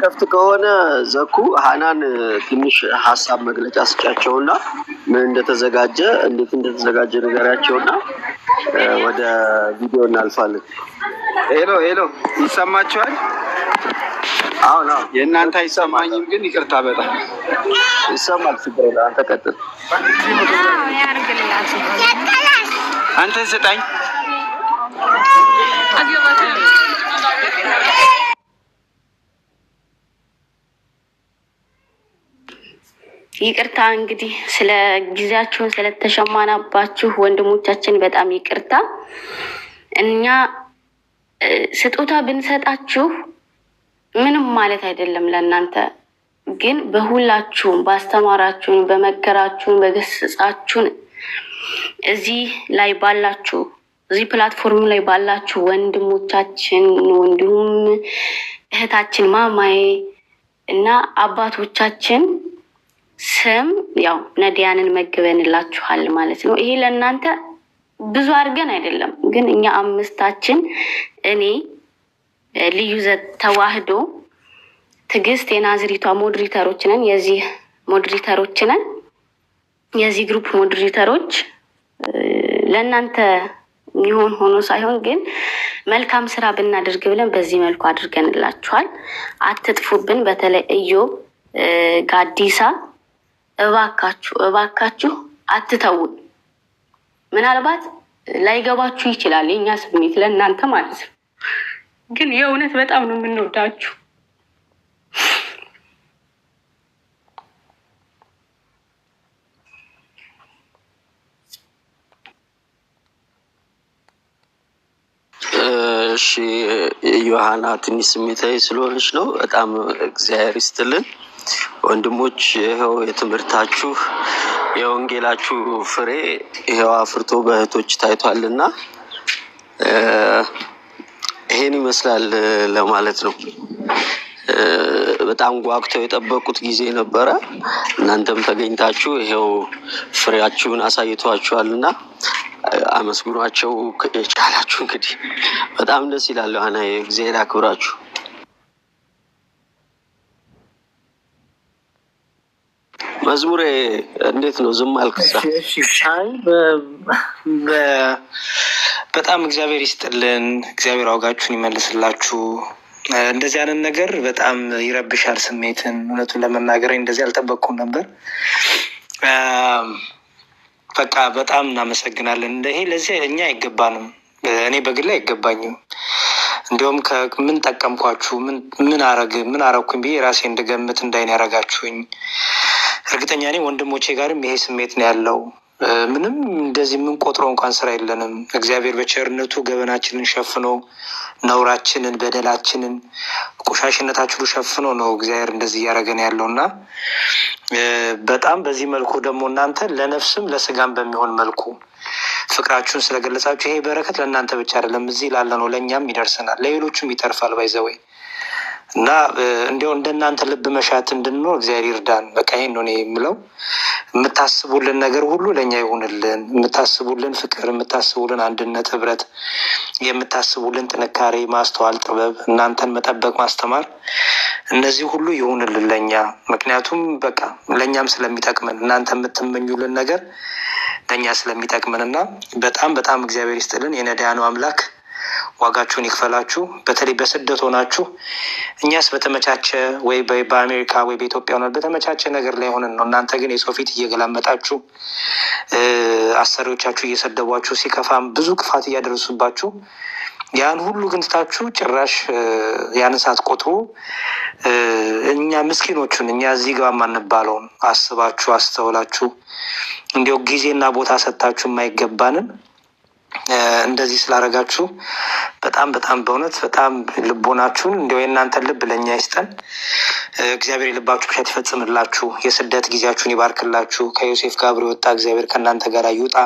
ከፍት ከሆነ ዘኩ ሀናን ትንሽ ሀሳብ መግለጫ ስጫቸውና ምን እንደተዘጋጀ እንዴት እንደተዘጋጀ ንገሪያቸውና ወደ ቪዲዮ እናልፋለን። Hello hello፣ ይሰማችኋል? አሁን አሁን የእናንተ አይሰማኝም፣ ግን ይቅርታ በጣም ይሰማል። ችግር የለም። አንተ ቀጥል። አንተን ስጠኝ። ይቅርታ እንግዲህ ስለ ጊዜያችሁን ስለተሸማናባችሁ ወንድሞቻችን በጣም ይቅርታ። እኛ ስጦታ ብንሰጣችሁ ምንም ማለት አይደለም ለእናንተ፣ ግን በሁላችሁም ባስተማራችሁን፣ በመከራችሁን፣ በገሰጻችሁን እዚህ ላይ ባላችሁ እዚህ platform ላይ ባላችሁ ወንድሞቻችን እንዲሁም እህታችን ማማዬ እና አባቶቻችን ስም ያው ነዲያንን መግበንላችኋል ማለት ነው። ይሄ ለእናንተ ብዙ አድርገን አይደለም፣ ግን እኛ አምስታችን እኔ ልዩ ተዋህዶ ትዕግስት የናዝሪቷ moderator ኦች ነን። የዚህ moderator ኦች ነን። የዚህ group moderator ኦች ለእናንተ የሚሆን ሆኖ ሳይሆን ግን መልካም ስራ ብናደርግ ብለን በዚህ መልኩ አድርገንላችኋል። አትጥፉብን። በተለይ እዮብ ጋዲሳ እባካችሁ እባካችሁ አትተውን። ምናልባት ላይገባችሁ ይችላል የእኛ ስሜት ለእናንተ ማለት ነው። ግን የእውነት በጣም ነው የምንወዳችሁ። እሺ ዮሐና ትንሽ ስሜታዊ ስለሆነች ነው። በጣም እግዚአብሔር ይስጥልን ወንድሞች። ይኸው የትምህርታችሁ የወንጌላችሁ ፍሬ ይኸው አፍርቶ በእህቶች ታይቷልና ይሄን ይመስላል ለማለት ነው። በጣም ጓጉተው የጠበቁት ጊዜ ነበረ። እናንተም ተገኝታችሁ ይኸው ፍሬያችሁን አሳይቷችኋልና አመስግኗቸው የቻላችሁ። እንግዲህ በጣም ደስ ይላል። ዮሐና እግዚአብሔር አክብራችሁ። መዝሙሬ እንዴት ነው? ዝም አልክሳ? አይ በጣም እግዚአብሔር ይስጥልን። እግዚአብሔር ዋጋችሁን ይመልስላችሁ። እንደዚህ አይነት ነገር በጣም ይረብሻል ስሜትን። እውነቱን ለመናገር እንደዚህ አልጠበቅኩም ነበር። በቃ በጣም እናመሰግናለን። እንደ ይሄ ለዚህ እኛ አይገባንም። እኔ በግሌ አይገባኝም። እንዲሁም ምን ጠቀምኳችሁ፣ ምን አረግ ምን አረግኩኝ ብዬ ራሴ እንድገምት እንዳይን ያረጋችሁኝ። እርግጠኛ እኔ ወንድሞቼ ጋርም ይሄ ስሜት ነው ያለው። ምንም እንደዚህ የምንቆጥረው እንኳን ስራ የለንም። እግዚአብሔር በቸርነቱ ገበናችንን ሸፍኖ ነውራችንን፣ በደላችንን፣ ቆሻሽነታችንን ሸፍኖ ነው እግዚአብሔር እንደዚህ እያደረገን ያለው እና በጣም በዚህ መልኩ ደግሞ እናንተ ለነፍስም ለስጋም በሚሆን መልኩ ፍቅራችሁን ስለገለጻችሁ ይሄ በረከት ለእናንተ ብቻ አይደለም፣ እዚህ ላለ ነው ለእኛም ይደርሰናል፣ ለሌሎቹም ይተርፋል። By the way እና እንዲያው እንደናንተ ልብ መሻት እንድንኖር እግዚአብሔር ይርዳን። በቃ ይሄን ነው እኔ የምለው። የምታስቡልን ነገር ሁሉ ለእኛ ይሁንልን። የምታስቡልን ፍቅር፣ የምታስቡልን አንድነት፣ ህብረት፣ የምታስቡልን ጥንካሬ፣ ማስተዋል፣ ጥበብ፣ እናንተን መጠበቅ፣ ማስተማር፣ እነዚህ ሁሉ ይሁንልን ለእኛ። ምክንያቱም በቃ ለእኛም ስለሚጠቅመን እናንተ የምትመኙልን ነገር ለእኛ ስለሚጠቅመን እና በጣም በጣም እግዚአብሔር ይስጥልን። የነዳያኑ አምላክ ዋጋችሁን ይክፈላችሁ። በተለይ በስደት ሆናችሁ እኛስ በተመቻቸ ወይ በአሜሪካ ወይ በኢትዮጵያ ሆናል በተመቻቸ ነገር ላይ ሆነን ነው። እናንተ ግን የሰው ፊት እየገላመጣችሁ አሰሪዎቻችሁ እየሰደቧችሁ ሲከፋም ብዙ ክፋት እያደረሱባችሁ ያን ሁሉ ግን ትታችሁ ጭራሽ ያንን ሳትቆጥሩ እኛ ምስኪኖቹን እኛ እዚህ ግባ የማንባለውን አስባችሁ አስተውላችሁ እንዲያው ጊዜና ቦታ ሰጥታችሁ የማይገባንን እንደዚህ ስላደረጋችሁ በጣም በጣም በእውነት በጣም ልቦናችሁን እንዲያው የእናንተን ልብ ለእኛ ይስጠን። እግዚአብሔር የልባችሁ መሻት ይፈጽምላችሁ። የስደት ጊዜያችሁን ይባርክላችሁ። ከዮሴፍ ጋር አብሮ የወጣ እግዚአብሔር ከእናንተ ጋር ይውጣ።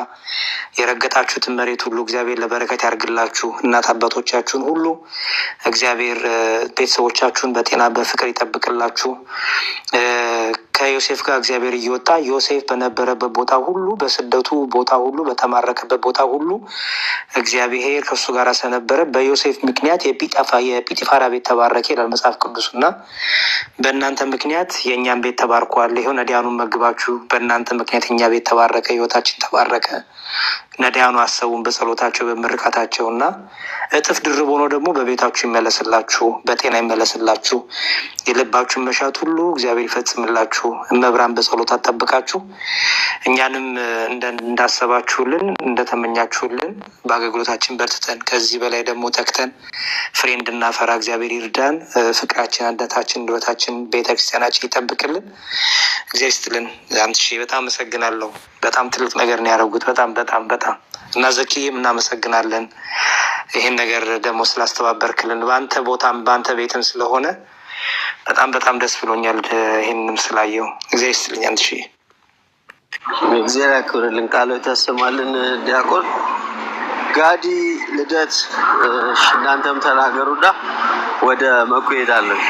የረገጣችሁትን መሬት ሁሉ እግዚአብሔር ለበረከት ያርግላችሁ። እናት አባቶቻችሁን ሁሉ እግዚአብሔር ቤተሰቦቻችሁን በጤና በፍቅር ይጠብቅላችሁ። ከዮሴፍ ጋር እግዚአብሔር እየወጣ ዮሴፍ በነበረበት ቦታ ሁሉ፣ በስደቱ ቦታ ሁሉ፣ በተማረከበት ቦታ ሁሉ እግዚአብሔር ከእሱ ጋር ስለነበረ በዮሴፍ ምክንያት የጲጢፋራ ቤት ተባረከ ይላል መጽሐፍ ቅዱስ። እና በእናንተ ምክንያት የእኛም ቤት ተባርኳል። ይኸው ነዳያኑን መግባችሁ በእናንተ ምክንያት የእኛ ቤት ተባረከ፣ ህይወታችን ተባረከ። ነዳያኑ አሰቡን በጸሎታቸው በምርቃታቸው እና እጥፍ ድርብ ሆኖ ደግሞ በቤታችሁ ይመለስላችሁ፣ በጤና ይመለስላችሁ፣ የልባችሁን መሻት ሁሉ እግዚአብሔር ይፈጽምላችሁ። እመብርሃን በጸሎት አትጠብቃችሁ። እኛንም እንዳሰባችሁልን እንደተመኛችሁልን በአገልግሎታችን በርትተን ከዚህ በላይ ደግሞ ተግተን ፍሬ እንድናፈራ እግዚአብሔር ይርዳን። ፍቅራችን፣ አንድነታችን፣ ንብረታችን፣ ቤተክርስቲያናችን ይጠብቅልን። እግዚአብሔር ይስጥልን። አንትሼ በጣም አመሰግናለሁ። በጣም ትልቅ ነገር ነው ያደረጉት። በጣም በጣም በጣም። እና ዘኪዬም እናመሰግናለን። ይሄን ነገር ደግሞ ስላስተባበርክልን በአንተ ቦታም በአንተ ቤትም ስለሆነ በጣም በጣም ደስ ብሎኛል። ይሄንንም ስላየው እግዚአብሔር ይስጥልኝ አንትሼ። እግዚአብሔር ያክብርልን፣ ቃለ ያሰማልን። ዲያቆን ጋዲ ልደት፣ እሺ፣ እናንተም ተናገሩና ወደ መኩ እሄዳለን።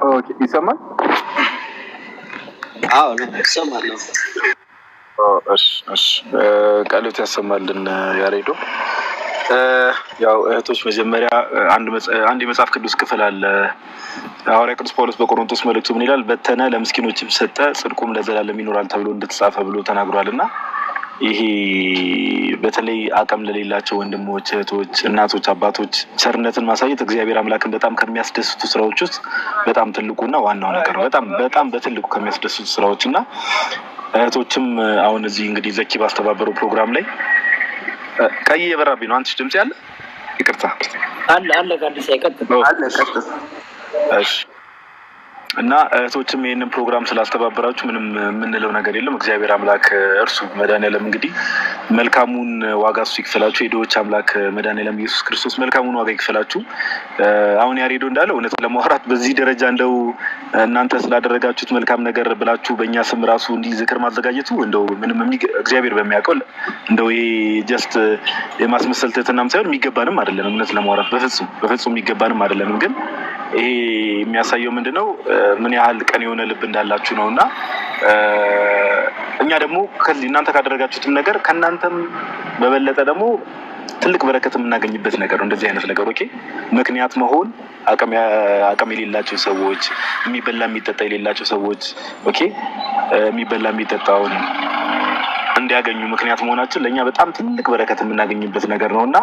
Okay፣ ይሰማል? አዎ፣ ይሰማል። እሺ፣ ቃሎት ያሰማልን ያሬዶ። ያው እህቶች መጀመሪያ አንድ የመጽሐፍ ቅዱስ ክፍል አለ። ሐዋርያ ቅዱስ ጳውሎስ በቆሮንቶስ መልእክቱ ምን ይላል? በተነ ለምስኪኖችም ሰጠ፣ ጽድቁም ለዘላለም ይኖራል ተብሎ እንደተጻፈ ብሎ ተናግሯል። እና ይሄ በተለይ አቅም ለሌላቸው ወንድሞች፣ እህቶች፣ እናቶች፣ አባቶች ቸርነትን ማሳየት እግዚአብሔር አምላክን በጣም ከሚያስደስቱ ስራዎች ውስጥ በጣም ትልቁና ዋናው ነገር ነው። በጣም በጣም በትልቁ ከሚያስደስቱ ስራዎች። እና እህቶችም አሁን እዚህ እንግዲህ ዘኪ ባስተባበረው ፕሮግራም ላይ ቀይ የበራብኝ ነው። አንትሽ ድምጽ ያለ ይቅርታ። አለ አለ፣ ጋዲሳ ይቀጥል። አለ፣ ቀጥል። እሺ፣ እና እህቶችም ይህንን ፕሮግራም ስላስተባበራችሁ ምንም የምንለው ነገር የለም። እግዚአብሔር አምላክ እርሱ መድኃኒዓለም እንግዲህ መልካሙን ዋጋ እሱ ይክፈላችሁ። የድሆች አምላክ መድኃኒዓለም ኢየሱስ ክርስቶስ መልካሙን ዋጋ ይክፈላችሁ። አሁን ያሬዶ እንዳለው እውነት ለማውራት በዚህ ደረጃ እንደው እናንተ ስላደረጋችሁት መልካም ነገር ብላችሁ በእኛ ስም ራሱ እንዲህ ዝክር ማዘጋጀቱ እንደው ምንም እግዚአብሔር በሚያውቀው እንደው ይሄ just የማስመሰል ትህትናም ሳይሆን የሚገባንም አይደለም። እውነት ለማውራት በፍጹም በፍጹም የሚገባንም አይደለም። ግን ይሄ የሚያሳየው ምንድን ነው? ምን ያህል ቅን የሆነ ልብ እንዳላችሁ ነው። እና እኛ ደግሞ ከዚህ እናንተ ካደረጋችሁትም ነገር ከእናንተም በበለጠ ደግሞ ትልቅ በረከት የምናገኝበት ነገር ነው። እንደዚህ አይነት ነገር okay፣ ምክንያት መሆን አቅም የሌላቸው ሰዎች፣ የሚበላ የሚጠጣ የሌላቸው ሰዎች okay፣ የሚበላ የሚጠጣውን እንዲያገኙ ምክንያት መሆናችን ለእኛ በጣም ትልቅ በረከት የምናገኝበት ነገር ነው። እና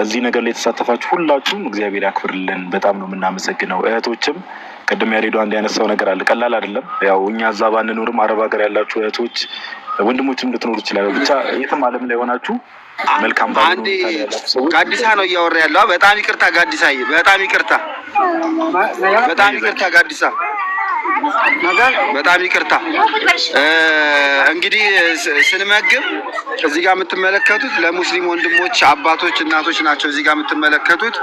እዚህ ነገር ላይ የተሳተፋችሁ ሁላችሁም እግዚአብሔር ያክብርልን። በጣም ነው የምናመሰግነው። እህቶችም ቅድም ያሬዶ አንድ ያነሳው ነገር አለ። ቀላል አይደለም። ያው እኛ እዛ ባንኖርም አረብ ሀገር ያላችሁ እህቶች ወንድሞችም ልትኖሩ ይችላሉ። ብቻ የትም ዓለም ላይ ሆናችሁ መልካም ባልሆነ አንዴ ሁኔታ ላይ ያላችሁ ሰዎች ጋዲሳ ነው እያወራ ያለው። በጣም ይቅርታ ጋዲሳዬ፣ በጣም ይቅርታ፣ በጣም ይቅርታ ጋዲሳ፣ በጣም ይቅርታ። እንግዲህ ስንመግብ እዚህ ጋር የምትመለከቱት ለሙስሊም ወንድሞች፣ አባቶች፣ እናቶች ናቸው። እዚህ ጋር የምትመለከቱት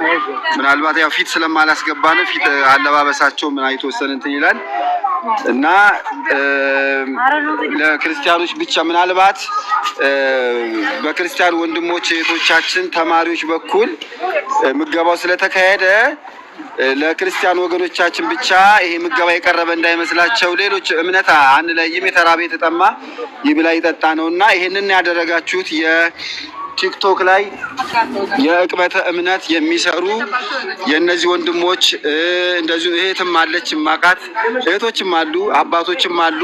ምናልባት ያው ፊት ስለማላስገባ ነው። ፊት አለባበሳቸው ምን የተወሰነ እንትን ይላል እና ለክርስቲያኖች ብቻ ምናልባት በክርስቲያን ወንድሞች እህቶቻችን ተማሪዎች በኩል ምገባው ስለተካሄደ ለክርስቲያን ወገኖቻችን ብቻ ይሄ ምገባ የቀረበ እንዳይመስላቸው። ሌሎች እምነት አንለይም። የተራበ የተጠማ ይብላ ይጠጣ ነው። እና ይሄንን ያደረጋችሁት የቲክቶክ ላይ የእቅበተ እምነት የሚሰሩ የእነዚህ ወንድሞች እንደዚሁ እህትም አለች ማቃት፣ እህቶችም አሉ፣ አባቶችም አሉ።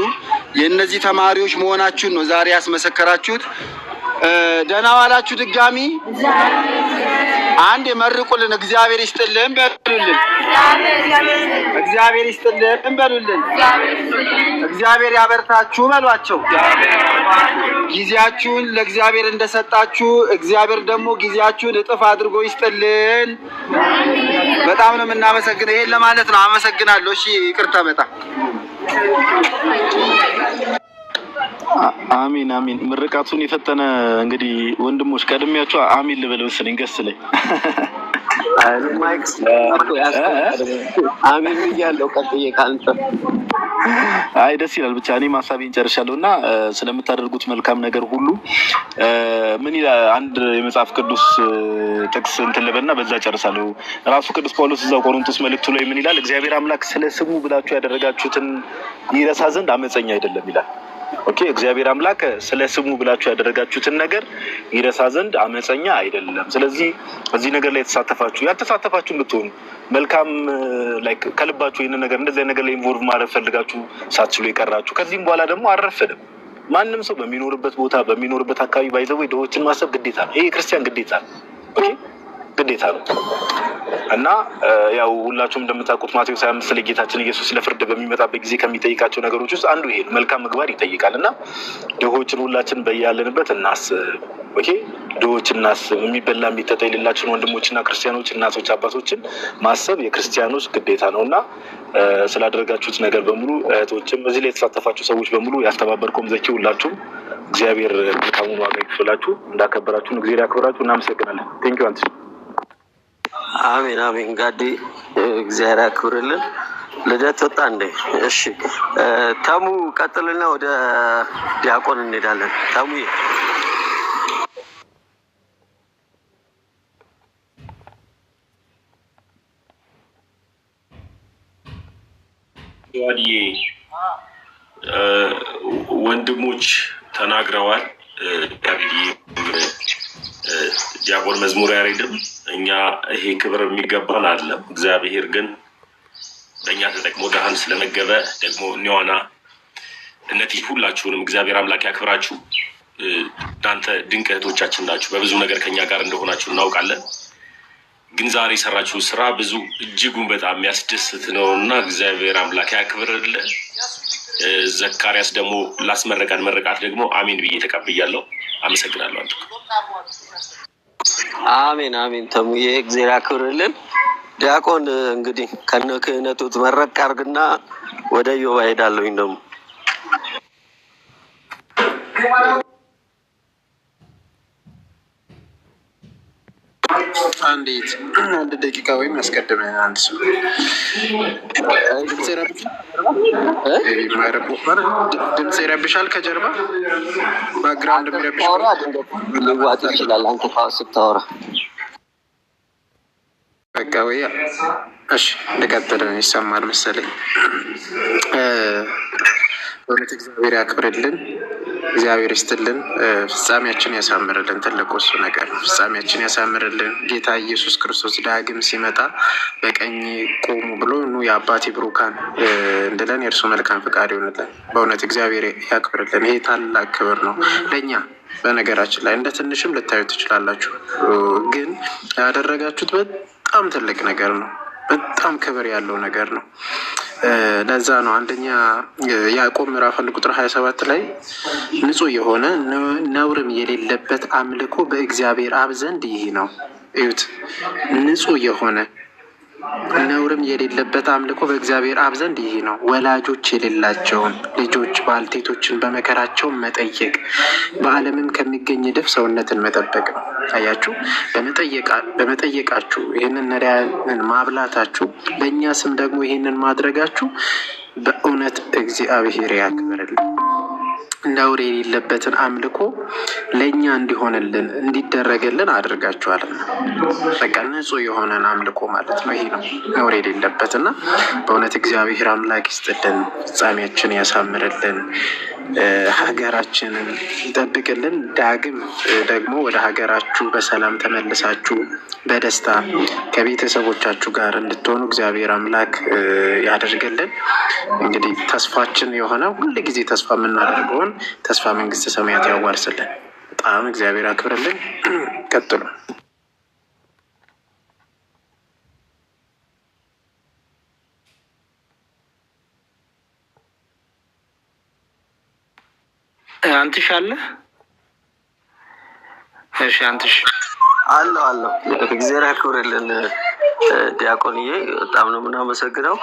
የእነዚህ ተማሪዎች መሆናችሁን ነው ዛሬ ያስመሰከራችሁት። ደህና ዋላችሁ። ድጋሚ አንድ የመርቁልን፣ እግዚአብሔር ይስጥልን በሉልን። እግዚአብሔር ይስጥልን በሉልን። እግዚአብሔር ያበርታችሁ በሏቸው። ጊዜያችሁን ለእግዚአብሔር እንደሰጣችሁ እግዚአብሔር ደግሞ ጊዜያችሁን እጥፍ አድርጎ ይስጥልን። በጣም ነው የምናመሰግነው። ይሄን ለማለት ነው። አመሰግናለሁ። እሺ፣ ይቅርታ በጣም። አሚን አሚን። ምርቃቱን የፈጠነ እንግዲህ ወንድሞች ቀድሜያቸው አሚን ልበል መሰለኝ ገስ ላይ። Mic አሚን ብያለሁ። ቀጥዬ ከአንተ። አይ ደስ ይላል። ብቻ እኔም ሀሳቤን ጨርሻለሁ እና ስለምታደርጉት መልካም ነገር ሁሉ ምን ይላል አንድ የመጽሐፍ ቅዱስ ጥቅስ እንትን ልበልና በዛ ጨርሳለሁ። ራሱ ቅዱስ ጳውሎስ እዛው ቆሮንቶስ መልእክቱ ላይ ምን ይላል? እግዚአብሔር አምላክ ስለ ስሙ ብላችሁ ያደረጋችሁትን ይረሳ ዘንድ አመፀኛ አይደለም ይላል። Okay፣ እግዚአብሔር አምላክ ስለ ስሙ ብላችሁ ያደረጋችሁትን ነገር ይረሳ ዘንድ አመፀኛ አይደለም። ስለዚህ እዚህ ነገር ላይ የተሳተፋችሁ፣ ያልተሳተፋችሁ ብትሆኑ፣ መልካም like ከልባችሁ ይህንን ነገር እንደዚህ አይነት ነገር ላይ involve ማድረግ ፈልጋችሁ ሳትችሉ የቀራችሁ፣ ከዚህም በኋላ ደግሞ አልረፈደም። ማንም ሰው በሚኖርበት ቦታ፣ በሚኖርበት አካባቢ by the way ድሆችን ማሰብ ግዴታ ነው። ይሄ የክርስቲያን ግዴታ ነው። Okay፣ ግዴታ ነው። እና ያው ሁላችሁም እንደምታውቁት ማቴዎስ 25 ላይ ጌታችን ኢየሱስ ለፍርድ በሚመጣበት ጊዜ ከሚጠይቃቸው ነገሮች ውስጥ አንዱ ይሄ ነው። መልካም ምግባር ይጠይቃል። እና ድሆችን ሁላችን በያለንበት እናስብ። Okay፣ ድሆችን እናስብ። የሚበላ የሚጠጣ የሌላቸውን ወንድሞችና ክርስቲያኖች፣ እናቶች፣ አባቶችን ማሰብ የክርስቲያኖች ግዴታ ነው። እና ስላደረጋችሁት ነገር በሙሉ፣ እህቶችም፣ እዚህ ላይ የተሳተፋችሁ ሰዎች በሙሉ፣ ያስተባበርከውም ዘኪ፣ ሁላችሁም እግዚአብሔር መልካሙን ዋጋ ይክፈላችሁ። እንዳከበራችሁን እግዚአብሔር ያክብራችሁ። እናመሰግናለን። Thank you አንተ። አሜን አሜን። ጋዲ፣ እግዚአብሔር ያክብርልን። ልደት ወጣ እንዴ? እሺ ተሙ ቀጥልና ወደ ዲያቆን እንሄዳለን። ተሙዬ። ዋድዬ፣ ወንድሞች ተናግረዋል። ያሬድዬ፣ ዲያቆን መዝሙር ያሬድም፣ እኛ ይሄ ክብር የሚገባን አይደለም። እግዚአብሔር ግን በእኛ ተጠቅሞ ድሃን ስለመገበ ደግሞ እኒዋና እነዚህ ሁላችሁንም እግዚአብሔር አምላክ ያክብራችሁ። እናንተ ድንቅ እህቶቻችን ናችሁ። በብዙ ነገር ከኛ ጋር እንደሆናችሁ እናውቃለን። ግን ዛሬ የሰራችሁ ስራ ብዙ እጅጉን በጣም የሚያስደስት ነው እና እግዚአብሔር አምላክ ያክብርልን። ዘካርያስ ደግሞ ላስመረቀን ምርቃት ደግሞ አሜን ብዬ ተቀብያለሁ። አመሰግናለሁ። አንተ አሜን አሜን። ተሙዬ፣ እግዚአብሔር ያክብርልን። ዲያቆን፣ እንግዲህ ከነ ክህነቱ መረቅ አድርግና ወደ ዮባ ሄዳለሁኝ ደግሞ። አንዴት አንድ ደቂቃ ወይም አስቀድመ አንድ ሰው ድምፅ ይረብሻል። ከጀርባ background የሚረብሽ ታወራ ሊዋጥ ይችላል። አንተ ስታወራ። በቃ ወይ እሺ፣ ልቀጥል። ይሰማል መሰለኝ። በእውነት እግዚአብሔር ያክብርልን፣ እግዚአብሔር ይስጥልን፣ ፍጻሜያችን ያሳምርልን። ትልቁ እሱ ነገር ነው። ፍጻሜያችን ያሳምርልን። ጌታ ኢየሱስ ክርስቶስ ዳግም ሲመጣ በቀኝ ቆሙ ብሎ ኑ የአባቴ ብሩካን እንድለን የእርሱ መልካም ፈቃድ ይሆንልን። በእውነት እግዚአብሔር ያክብርልን። ይሄ ታላቅ ክብር ነው ለእኛ። በነገራችን ላይ እንደ ትንሽም ልታዩ ትችላላችሁ፣ ግን ያደረጋችሁት በጣም ትልቅ ነገር ነው። በጣም ክብር ያለው ነገር ነው። ለዛ ነው አንደኛ ያዕቆብ ምዕራፍ 1 ቁጥር 27 ላይ ንጹሕ የሆነ ነውርም የሌለበት አምልኮ በእግዚአብሔር አብ ዘንድ ይህ ነው። እዩት፣ ንጹሕ የሆነ ነውርም የሌለበት አምልኮ በእግዚአብሔር አብ ዘንድ ይህ ነው፣ ወላጆች የሌላቸውን ልጆች ባልቴቶችን በመከራቸው መጠየቅ፣ በዓለምም ከሚገኝ ድፍ ሰውነትን መጠበቅ ነው። አያችሁ፣ በመጠየቃችሁ ይህንን ነዳያንን ማብላታችሁ፣ በእኛ ስም ደግሞ ይህንን ማድረጋችሁ በእውነት እግዚአብሔር ያክብርልን። ነውር የሌለበትን አምልኮ ለእኛ እንዲሆንልን እንዲደረግልን አድርጋችኋልና፣ በቃ ንጹሕ የሆነን አምልኮ ማለት ነው። ይሄ ነው ነውር የሌለበት። እና በእውነት እግዚአብሔር አምላክ ይስጥልን፣ ፍጻሜያችን ያሳምርልን፣ ሀገራችንን ይጠብቅልን። ዳግም ደግሞ ወደ ሀገራችሁ በሰላም ተመልሳችሁ በደስታ ከቤተሰቦቻችሁ ጋር እንድትሆኑ እግዚአብሔር አምላክ ያደርግልን። እንግዲህ ተስፋችን የሆነ ሁል ጊዜ ተስፋ የምናደርገውን ተስፋ መንግስተ ሰማያት ያዋርስልን። በጣም እግዚአብሔር አክብርልን። ቀጥሉ። አንትሽ አለ? እሺ አንትሽ። አለሁ አለሁ። እግዚአብሔር ያክብርልን ዲያቆንዬ፣ በጣም ነው የምናመሰግነው።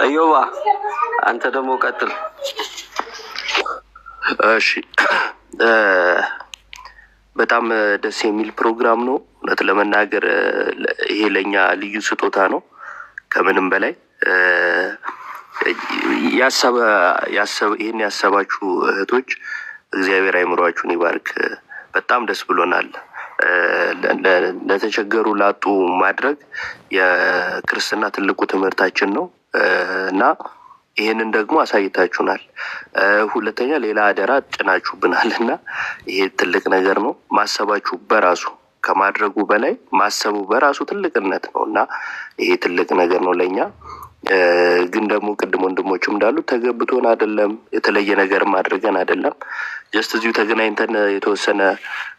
እዮባ፣ አንተ ደግሞ ቀጥል። እሺ፣ በጣም ደስ የሚል ፕሮግራም ነው። እውነት ለመናገር ይሄ ለእኛ ልዩ ስጦታ ነው። ከምንም በላይ ያሰበ ይህን ያሰባችሁ እህቶች እግዚአብሔር አይምሯችሁን ይባርክ። በጣም ደስ ብሎናል። ለተቸገሩ ላጡ ማድረግ የክርስትና ትልቁ ትምህርታችን ነው እና ይህንን ደግሞ አሳይታችሁናል። ሁለተኛ ሌላ አደራ ጭናችሁብናል እና ይሄ ትልቅ ነገር ነው። ማሰባችሁ በራሱ ከማድረጉ በላይ ማሰቡ በራሱ ትልቅነት ነው እና ይሄ ትልቅ ነገር ነው ለእኛ። ግን ደግሞ ቅድም ወንድሞችም እንዳሉ ተገብቶን አይደለም፣ የተለየ ነገርም አድርገን አይደለም። Just እዚሁ ተገናኝተን የተወሰነ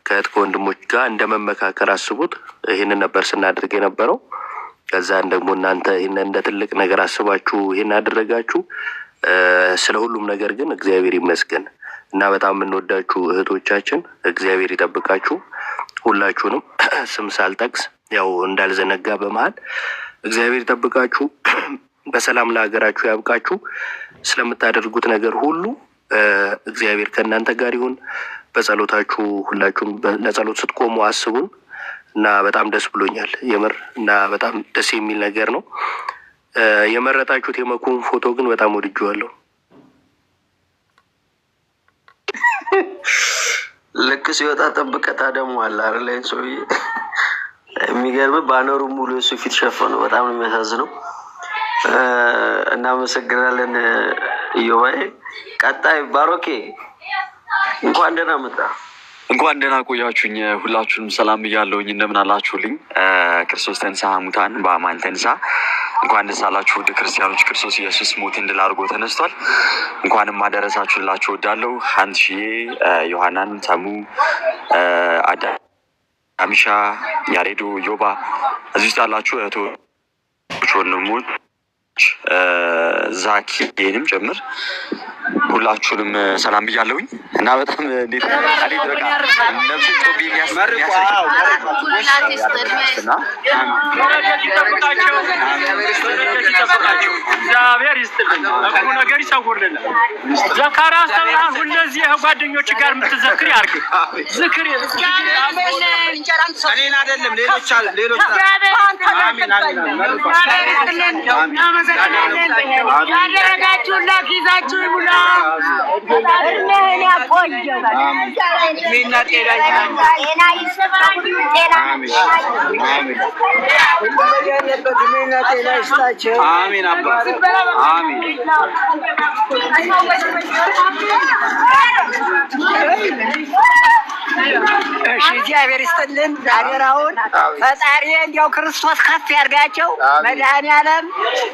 ከእህት ከወንድሞች ጋር እንደ መመካከር አስቡት። ይህንን ነበር ስናደርግ የነበረው። ከዛን ደግሞ እናንተ ይህን እንደ ትልቅ ነገር አስባችሁ ይህን አደረጋችሁ። ስለ ሁሉም ነገር ግን እግዚአብሔር ይመስገን እና በጣም የምንወዳችሁ እህቶቻችን እግዚአብሔር ይጠብቃችሁ። ሁላችሁንም ስም ሳልጠቅስ ያው እንዳልዘነጋ በመሀል እግዚአብሔር ይጠብቃችሁ፣ በሰላም ለሀገራችሁ ያብቃችሁ። ስለምታደርጉት ነገር ሁሉ እግዚአብሔር ከእናንተ ጋር ይሁን። በጸሎታችሁ ሁላችሁም ለጸሎት ስትቆሙ አስቡን እና በጣም ደስ ብሎኛል የምር እና በጣም ደስ የሚል ነገር ነው። የመረጣችሁት የመኩን ፎቶ ግን በጣም ወድጄዋለሁ። ልክ ሲወጣ ጠብቀህ ታደርመዋለህ አይደል? ይሄን ሰውዬ የሚገርምህ ባነሩ ሙሉ የሱ ፊት ሸፈኑ። በጣም ነው የሚያሳዝነው። እናመሰግናለን ኢዮባዬ። ቀጣይ ባሮኬ እንኳን ደህና መጣ። እንኳን ደህና ቆያችሁኝ። ሁላችሁንም ሰላም እያለሁኝ እንደምን አላችሁልኝ? ክርስቶስ ተንሥአ እሙታን በአማን ተንሥአ። እንኳን ደስ አላችሁ ውድ ክርስቲያኖች። ክርስቶስ ኢየሱስ ሞትን ድል አድርጎ ተነስቷል። እንኳንም አደረሳችሁ ልላችሁ እወዳለሁ። አንትሽዬ፣ ዮሐናን፣ ተሙ፣ አዳሚሻ፣ ያሬዶ፣ ዮባ እዚህ ውስጥ ያላችሁ እህቶች፣ ወንድሞች ዛኪንም ጭምር ሁላችሁንም ሰላም ብያለሁኝ እና በጣም እንዴት እንዴት በቃ ነፍሴ ጮቤ እግዚአብሔር ይስጥልን፣ ክፉ ነገር ይሰውርልን። ዘካርያስ ተብለሃል። ሁለዚህ ጓደኞች ጋር የምትዘክር ያርግ። ዝክር እኔን አይደለም ሌሎች ሌሎች ያደረጋችሁላት ይዛችሁ ይሙላ። እድሜህን ያቆየው። እድሜና ጤና ያለበት እድሜና ጤና ይስጣቸው። አሜን አባ አሜን። እሺ እግዚአብሔር ይስጥልን። አደራውን ፈጣሪ እንዲያው ክርስቶስ ከፍ ያርጋቸው። መድኃኔዓለም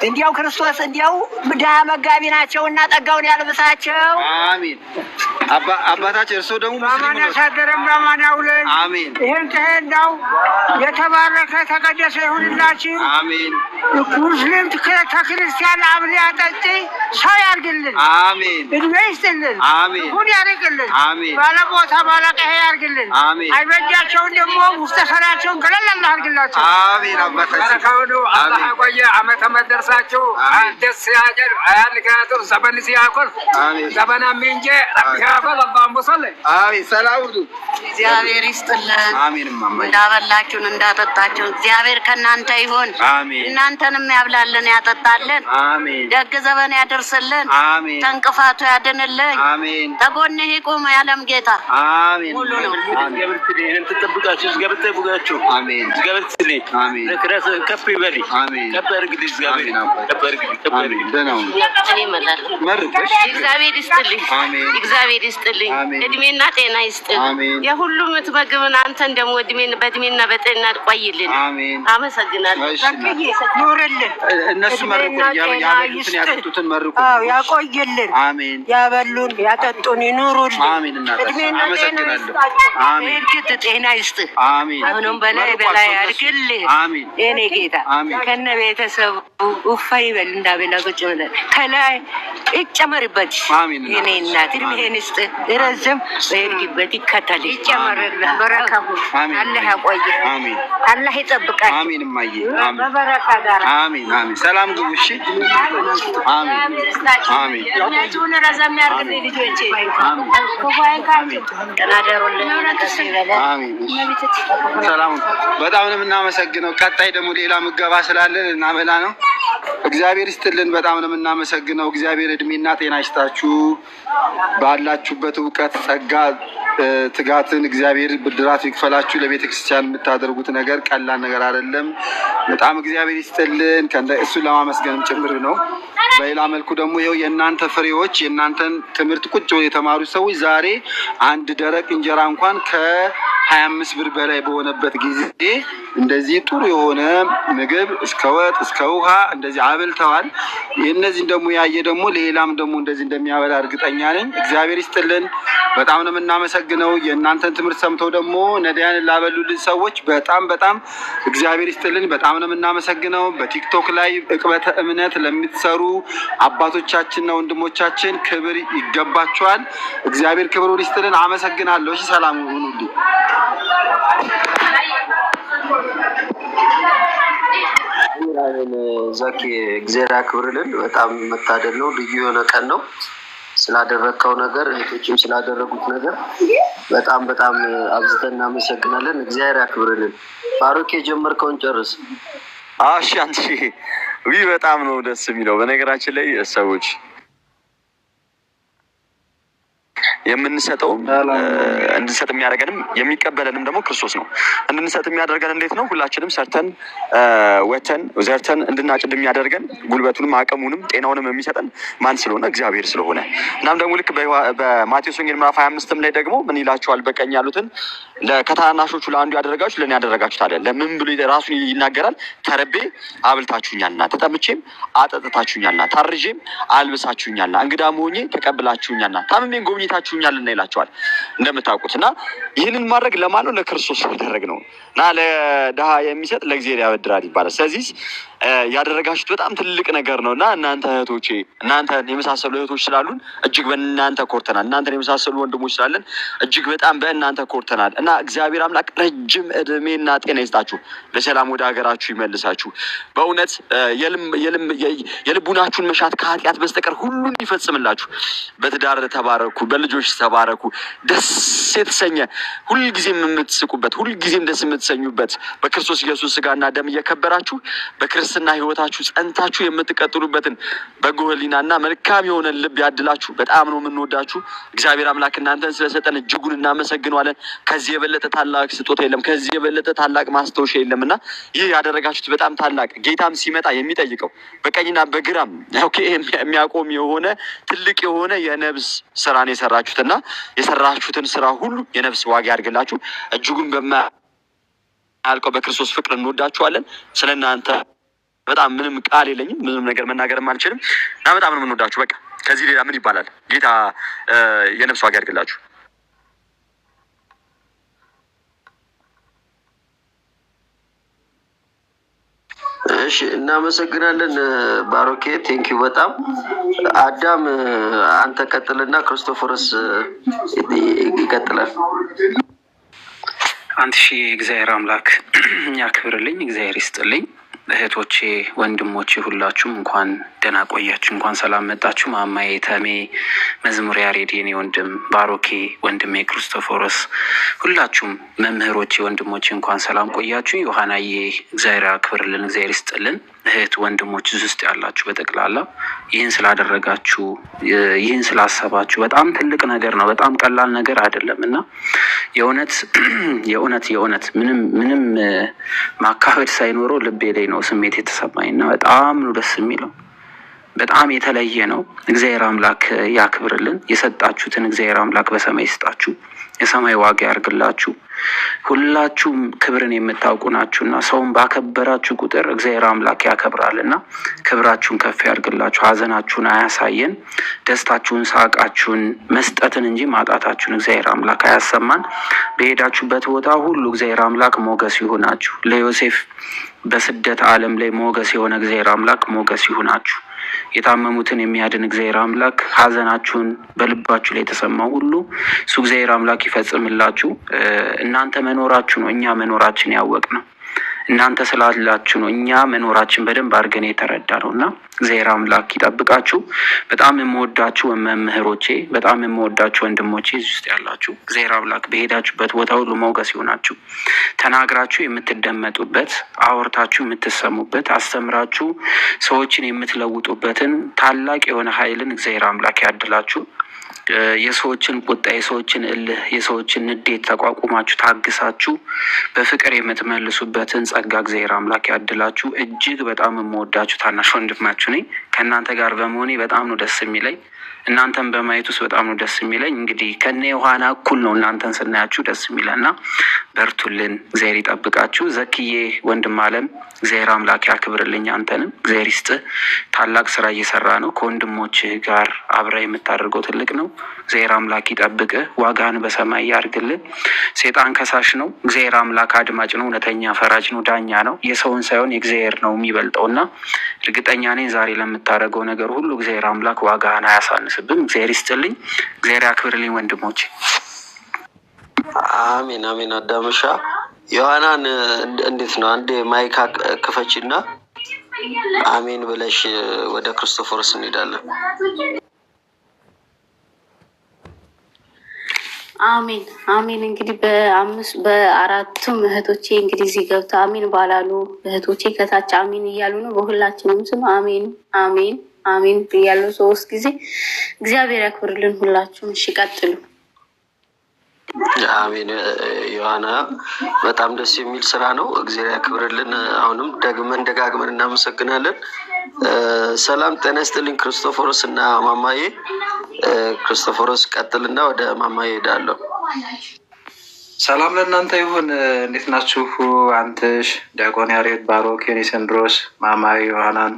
እንዲያው ክርስቶስ እንዲያው ድሀ መጋቢ ናቸውና ጠጋውን ያልብሳቸው። አሜን። አባታችን እርስዎ ደግሞ ሙስሊም በአማን ነው። ያሳደረን በአማን ያውለን። አሜን ይህን ትሄዳው የተባረከ ተቀደሰ ይሁንላችሁ። አሜን ሙስሊም ከክርስቲያን አብሊ አጠጪ ሰው ያርግልን። አሜን እድሜ ይስጥልን። አሜን ክፉን ያርቅልን። አሜን ባለቦታ ባለቀሄ ያርግልን። አሜን አይበጃቸውን ደግሞ ውስጠ ሰራቸውን ገለል አላህ ያርግላቸው። አሜን አባታችን በረካውኑ አላህ ያቆየ ዓመተ ዓመት ደርሳችሁ ደስ ያጀል አያንካቱ ዘመን ሲያኮል ዘመና ሚንጄ ረቢ ያኮል አላሁመ ሰሊ አሜን። ሰላም ሁኑ። እግዚአብሔር ይስጥልን። አሜን እማማዬ እንዳበላችሁን እንዳጠጣችሁን እግዚአብሔር ከእናንተ ይሁን። አሜን እናንተንም ያብላልን ያጠጣልን፣ አሜን ደግ ዘመን ያደርስልን፣ አሜን ተንቅፋቱ ያድንልን፣ አሜን ተጎንህ ይቁም የዓለም ጌታ። አሜን ሙሉ ነው። እግዚአብሔር ይስጥልኝ። እኔም ትጠብቃችሁ እግዚአብሔር ይጠብቃችሁ። አሜን እግዚአብሔር ይስጥልኝ። አሜን ለክራስ ከፍ ይበል። አሜን ከፍ ያድርግልኝ እግዚአብሔር። ከፍ ያድርግልኝ። ከፍ ያድርግልኝ። ደህና ሁኑ። እኔ እመጣለሁ። መርቁ። እግዚአብሔር ይስጥልኝ። አሜን እግዚአብሔር ይስጥልኝ። አሜን። እድሜና ጤና ይስጥል። አሜን። የሁሉም የምትመግብን አንተን ደግሞ እድሜን በእድሜና በጤና ቆይልን። አሜን። አመሰግናለሁ። እሺ ኑርልን። እነሱ መርቁ። እድሜና ጤና ያበሉትን ይስጥል። ያጠጡትን መርቁ። አዎ ያቆይልን። አሜን ያበሉን ያጠጡን ይኑሩልን። አሜን። እናታችን እድሜና ጤና አመሰግናለሁ። ይስጣቸው። አሜን እርግጥ ጤና ይስጥህ። አሜን። አሁንም በላይ መርቋቸው በላይ እነሱ። አድርግልህ። አሜን የኔ ጌታ አሜን። ከነ ቤተሰቡ ውፋ ይበል እንዳበላ ቁጭ ብለን ከላይ ይጨመርበት። አሜን የኔ እናት እድሜህን ይስጥህ፣ ረዝም በሄድክበት ይከተል። ይጨመርልህ። በረካ ሁን። አሜን አላህ ያቆይህ። አሜን አላህ ይጠብቃችሁ። አሜን እማዬ አሜን በበረካ ጋር አሜን አሜን። ሰላም ግቡ። እሺ አሜን አሜን እድሜያችሁን ረዘም ያድርግልኝ ልጆቼ። ክፉ አይንካችሁ። ደህና ደሩልን። ደስ ይበለን። አሜን። እሺ ሰላም። በጣም ነው የምናመሰግነው። ቀጣይ ደግሞ ሌላ ምገባ ስላለን እናበላ ነው። እግዚአብሔር ይስጥልን። በጣም ነው የምናመሰግነው። እግዚአብሔር እድሜና ጤና ይስጣችሁ። ባላችሁበት እውቀት፣ ጸጋ፣ ትጋትን እግዚአብሔር ብድራት ይክፈላችሁ። ለቤተ ክርስቲያን የምታደርጉት ነገር ቀላል ነገር አይደለም። በጣም እግዚአብሔር ይስጥልን። እሱን ለማመስገንም ጭምር ነው። በሌላ መልኩ ደግሞ ይኸው የእናንተ ፍሬዎች፣ የእናንተን ትምህርት ቁጭ ብለው የተማሩ ሰዎች ዛሬ አንድ ደረቅ እንጀራ እንኳን ከ25 ብር በላይ በሆነበት ጊዜ እንደዚህ ጥሩ የሆነ ምግብ እስከ ወጥ እስከ ውሃ እንደዚህ አብልተዋል። የእነዚህን ደግሞ ያየ ደግሞ ሌላም ደግሞ እንደዚህ እንደሚያበላ እርግጠኛ ነኝ። እግዚአብሔር ይስጥልን። በጣም ነው የምናመሰግነው። የእናንተን ትምህርት ሰምተው ደግሞ ነዳያንን ላበሉልን ሰዎች በጣም በጣም እግዚአብሔር ይስጥልን። በጣም ነው የምናመሰግነው። በቲክቶክ ላይ ዕቅበተ እምነት ለምትሰሩ አባቶቻችንና ወንድሞቻችን ክብር ይገባቸዋል። እግዚአብሔር ክብሩን ይስጥልን። አመሰግናለሁ። እሺ፣ ሰላም ሁኑልኝ። ዘኪ እግዚአብሔር ያክብርልን። በጣም መታደል ነው። ልዩ የሆነ ቀን ነው። ስላደረግከው ነገር፣ እህቶችም ስላደረጉት ነገር በጣም በጣም አብዝተን እናመሰግናለን። እግዚአብሔር ያክብርልን። ባሮክ፣ የጀመርከውን ጨርስ። እሺ አንቺ በጣም ነው ደስ የሚለው። በነገራችን ላይ ሰዎች የምንሰጠውም እንድንሰጥ የሚያደርገንም የሚቀበለንም ደግሞ ክርስቶስ ነው። እንድንሰጥ የሚያደርገን እንዴት ነው? ሁላችንም ሰርተን ወተን ዘርተን እንድናጭድ የሚያደርገን ጉልበቱንም አቅሙንም ጤናውንም የሚሰጠን ማን ስለሆነ? እግዚአብሔር ስለሆነ። እናም ደግሞ ልክ በማቴዎስ ወንጌል ምዕራፍ 25ም ላይ ደግሞ ምን ይላቸዋል? በቀኝ ያሉትን ከታናናሾቹ ለአንዱ ያደረጋችሁ ለእኔ ያደረጋችሁት አለ። ለምን ብሎ ራሱን ይናገራል? ተርቤ አብልታችሁኛልና፣ ተጠምቼም አጠጥታችሁኛልና፣ ታርዤም አልብሳችሁኛልና፣ እንግዳም ሆኜ ተቀብላችሁኛልና፣ ታምሜን ጎብኝታችሁኛልና ይላቸዋል። እንደምታውቁት እና ይህንን ማድረግ ለማን ነው? ለክርስቶስ ያደረግ ነው እና ለድሃ የሚሰጥ ለእግዚአብሔር ያበድራል ይባላል። ስለዚህ ያደረጋችሁት በጣም ትልቅ ነገር ነው እና እናንተ እህቶቼ፣ እናንተ የመሳሰሉ እህቶች ስላሉን እጅግ በእናንተ ኮርተናል። እናንተን የመሳሰሉ ወንድሞች ስላለን እጅግ በጣም በእናንተ ኮርተናል እና እግዚአብሔር አምላክ ረጅም እድሜና ጤና ይስጣችሁ፣ በሰላም ወደ ሀገራችሁ ይመልሳችሁ። በእውነት የልቡናችሁን መሻት ከኃጢአት በስተቀር ሁሉን ይፈጽምላችሁ። በትዳር ተባረኩ፣ በልጆች ተባረኩ። ደስ የተሰኘ ሁልጊዜም የምትስቁበት፣ ሁልጊዜም ደስ የምትሰኙበት፣ በክርስቶስ ኢየሱስ ስጋና ደም እየከበራችሁ በክርስትና ሕይወታችሁ ጸንታችሁ የምትቀጥሉበትን በጎ ሕሊናና መልካም የሆነ ልብ ያድላችሁ። በጣም ነው የምንወዳችሁ። እግዚአብሔር አምላክ እናንተን ስለሰጠን እጅጉን እናመሰግነዋለን። ከዚህ የበለጠ ታላቅ ስጦታ የለም። ከዚህ የበለጠ ታላቅ ማስታወሻ የለም እና ይህ ያደረጋችሁት በጣም ታላቅ፣ ጌታም ሲመጣ የሚጠይቀው በቀኝና በግራም okay የሚያቆም የሆነ ትልቅ የሆነ የነብስ ስራን የሰራችሁትና የሰራችሁትን ስራ ሁሉ የነፍስ ዋጋ ያድርግላችሁ። እጅጉን በማያልቀው በክርስቶስ ፍቅር እንወዳችኋለን። ስለ እናንተ በጣም ምንም ቃል የለኝም። ምንም ነገር መናገርም አልችልም እና በጣም ነው የምንወዳችሁ። በቃ ከዚህ ሌላ ምን ይባላል? ጌታ የነፍስ ዋጋ ያድርግላችሁ። እሺ፣ እናመሰግናለን ባሮኬ፣ thank you በጣም። አዳም፣ አንተ ቀጥልና ክርስቶፎረስ ይቀጥላል። አንተ ሺ እግዚአብሔር አምላክ ያክብርልኝ፣ እግዚአብሔር ይስጥልኝ። እህቶቼ ወንድሞቼ፣ ሁላችሁም እንኳን ደህና ቆያችሁ፣ እንኳን ሰላም መጣችሁ። ማማዬ ተሜ፣ መዝሙር ያሬድ፣ የኔ ወንድም ባሮኬ፣ ወንድሜ ክርስቶፎሮስ፣ ሁላችሁም መምህሮቼ፣ ወንድሞቼ እንኳን ሰላም ቆያችሁ። ዮሐናዬ እግዚአብሔር ያክብርልን፣ እግዚአብሔር ይስጥልን። እህት ወንድሞች እዚህ ውስጥ ያላችሁ በጠቅላላ ይህን ስላደረጋችሁ፣ ይህን ስላሰባችሁ በጣም ትልቅ ነገር ነው። በጣም ቀላል ነገር አይደለም እና የእውነት የእውነት የእውነት ምንም ምንም ማካበድ ሳይኖረው ልቤ ላይ ነው ስሜት የተሰማኝ እና በጣም ነው ደስ የሚለው። በጣም የተለየ ነው። እግዚአብሔር አምላክ ያክብርልን። የሰጣችሁትን እግዚአብሔር አምላክ በሰማይ ይስጣችሁ፣ የሰማይ ዋጋ ያርግላችሁ። ሁላችሁም ክብርን የምታውቁ ናችሁና ሰውን ባከበራችሁ ቁጥር እግዚአብሔር አምላክ ያከብራል እና ክብራችሁን ከፍ ያርግላችሁ። ሐዘናችሁን አያሳየን። ደስታችሁን፣ ሳቃችሁን መስጠትን እንጂ ማጣታችሁን እግዚአብሔር አምላክ አያሰማን። በሄዳችሁበት ቦታ ሁሉ እግዚአብሔር አምላክ ሞገስ ይሁናችሁ። ለዮሴፍ በስደት ዓለም ላይ ሞገስ የሆነ እግዚአብሔር አምላክ ሞገስ ይሁናችሁ። የታመሙትን የሚያድን እግዚአብሔር አምላክ ሐዘናችሁን በልባችሁ ላይ የተሰማው ሁሉ እሱ እግዚአብሔር አምላክ ይፈጽምላችሁ። እናንተ መኖራችሁ ነው እኛ መኖራችን ያወቅ ነው። እናንተ ስላላችሁ ነው እኛ መኖራችን በደንብ አድርገን የተረዳ ነው እና እግዚአብሔር አምላክ ይጠብቃችሁ። በጣም የምወዳችሁ መምህሮቼ፣ በጣም የምወዳችሁ ወንድሞቼ እዚህ ውስጥ ያላችሁ እግዚአብሔር አምላክ በሄዳችሁበት ቦታ ሁሉ ሞገስ ይሆናችሁ። ተናግራችሁ የምትደመጡበት፣ አውርታችሁ የምትሰሙበት፣ አስተምራችሁ ሰዎችን የምትለውጡበትን ታላቅ የሆነ ኃይልን እግዚአብሔር አምላክ ያድላችሁ። የሰዎችን ቁጣ፣ የሰዎችን እልህ፣ የሰዎችን ንዴት ተቋቁማችሁ ታግሳችሁ በፍቅር የምትመልሱበትን ጸጋ እግዚአብሔር አምላክ ያድላችሁ። እጅግ በጣም የምወዳችሁ ታናሽ ወንድማችሁ ነኝ። ከእናንተ ጋር በመሆኔ በጣም ነው ደስ የሚለኝ። እናንተን በማየት ውስጥ በጣም ነው ደስ የሚለኝ። እንግዲህ ከነ ዮሐና እኩል ነው እናንተን ስናያችሁ ደስ የሚለና በርቱልን፣ እግዚአብሔር ይጠብቃችሁ። ዘክዬ ወንድም አለም እግዚአብሔር አምላክ ያክብርልኝ፣ አንተንም እግዚአብሔር ይስጥህ። ታላቅ ስራ እየሰራ ነው። ከወንድሞችህ ጋር አብረህ የምታደርገው ትልቅ ነው። እግዚአብሔር አምላክ ይጠብቅህ፣ ዋጋህን በሰማይ ያርግልህ። ሴጣን ከሳሽ ነው፣ እግዚአብሔር አምላክ አድማጭ ነው፣ እውነተኛ ፈራጅ ነው፣ ዳኛ ነው። የሰውን ሳይሆን የእግዚአብሔር ነው የሚበልጠው እና እርግጠኛ ነኝ ዛሬ ለምታደርገው ነገር ሁሉ እግዚአብሔር አምላክ ዋጋህን አያሳንስብም። እግዚአብሔር ይስጥልኝ፣ እግዚአብሔር ያክብርልኝ ወንድሞቼ። አሜን አሜን። አዳምሻ ዮሐናን እንዴት ነው? አንዴ mic ክፈቺና አሜን ብለሽ ወደ ክርስቶፎርስ እንሄዳለን። አሜን አሜን። እንግዲህ በአምስት በአራቱም እህቶቼ እንግዲህ እዚህ ገብተው አሜን ባላሉ እህቶቼ ከታች አሜን እያሉ ነው። በሁላችንም ስም አሜን አሜን አሜን ብያለሁ 3 ጊዜ። እግዚአብሔር ያክብርልን ሁላችሁም። እሺ ቀጥሉ። አሜን። ዮሐና በጣም ደስ የሚል ስራ ነው። እግዚአብሔር ያክብርልን። አሁንም ደግመን ደጋግመን እናመሰግናለን። ሰላም ጤና ይስጥልኝ ክርስቶፎሮስ እና ማማዬ። ክርስቶፎሮስ ቀጥልና ወደ ማማዬ ሄዳለሁ። ሰላም ለእናንተ ይሁን። እንዴት ናችሁ? አንትሽ፣ ዲያቆን ያሬድ፣ ባሮክ፣ ዮኒሰንድሮስ፣ ማማዬ ዮሐናን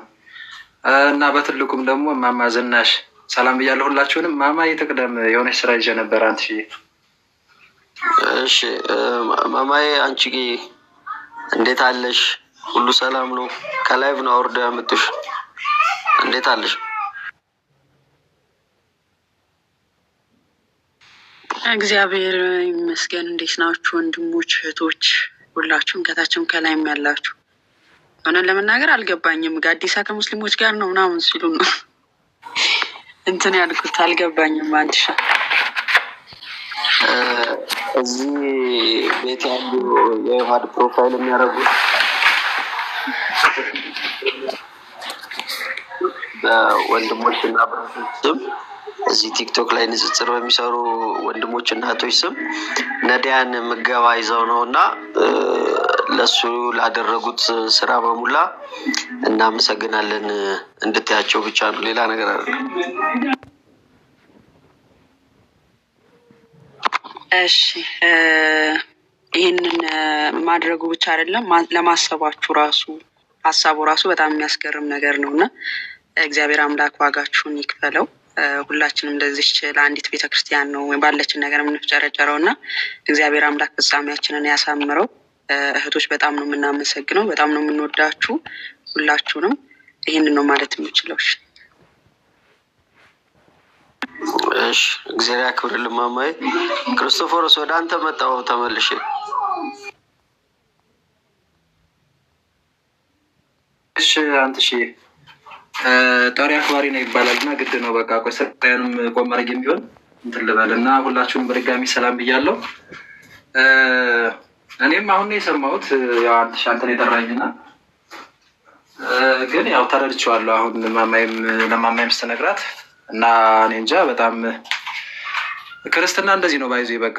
እና በትልቁም ደግሞ ማማ ዝናሽ ሰላም ብያለሁ ሁላችሁንም። ማማዬ ትቅደም፣ የሆነች ስራ ይዤ ነበር። አንትሽ። እሺ ማማዬ፣ አንቺ እንዴት አለሽ? ሁሉ ሰላም ነው? ከ live ነው አውርደው ያመጡሽ። እንዴት አለሽ? እግዚአብሔር ይመስገን። እንዴት ናችሁ ወንድሞች እህቶች፣ ሁላችሁም ከታችም ከላይም ያላችሁ። እውነት ለመናገር አልገባኝም። ጋዲሳ ከሙስሊሞች ጋር ነው ምናምን ሲሉ ነው እንትን ያልኩት፣ አልገባኝም። አንትሻ እዚህ ቤት ያሉ የዮሐድ profile የሚያደርጉ በወንድሞች እና በእህቶች ስም እዚህ ቲክቶክ ላይ ንጽጽር በሚሰሩ ወንድሞች እና እህቶች ስም ነዳያን ምገባ ይዘው ነው እና ለሱ ላደረጉት ስራ በሙላ እናመሰግናለን እንድትያቸው ብቻ ነው፣ ሌላ ነገር አይደለም። እሺ ይህንን ማድረጉ ብቻ አይደለም፣ ለማሰባችሁ ራሱ ሀሳቡ ራሱ በጣም የሚያስገርም ነገር ነው እና እግዚአብሔር አምላክ ዋጋችሁን ይክፈለው። ሁላችንም ለዚች ለአንዲት ቤተክርስቲያን ነው ባለችን ነገር የምንፍጨረጨረው እና እግዚአብሔር አምላክ ፍጻሜያችንን ያሳምረው። እህቶች በጣም ነው የምናመሰግነው፣ በጣም ነው የምንወዳችሁ ሁላችሁንም። ይህንን ነው ማለት የምችለው። እሺ እግዚአብሔር ያክብርልን ማማዬ። ክርስቶፎሮስ ወደ አንተ መጣሁ ተመልሼ። እሺ አንትሽ፣ ጠሪ አክባሪ ነው ይባላል እና ግድ ነው። በቃ ቆይ ስራዬንም ቆም አድርጌም ቢሆን እንትን ልበል እና ሁላችሁም በድጋሚ ሰላም ብያለሁ። እኔም አሁን ነው የሰማሁት፣ ያው አንትሽ አንተን የጠራኝና ግን ያው ተረድቼዋለሁ። አሁን ማማይም ለማማይም ስትነግራት እና እኔ እንጃ በጣም ክርስትና እንደዚህ ነው ባይዞ በቃ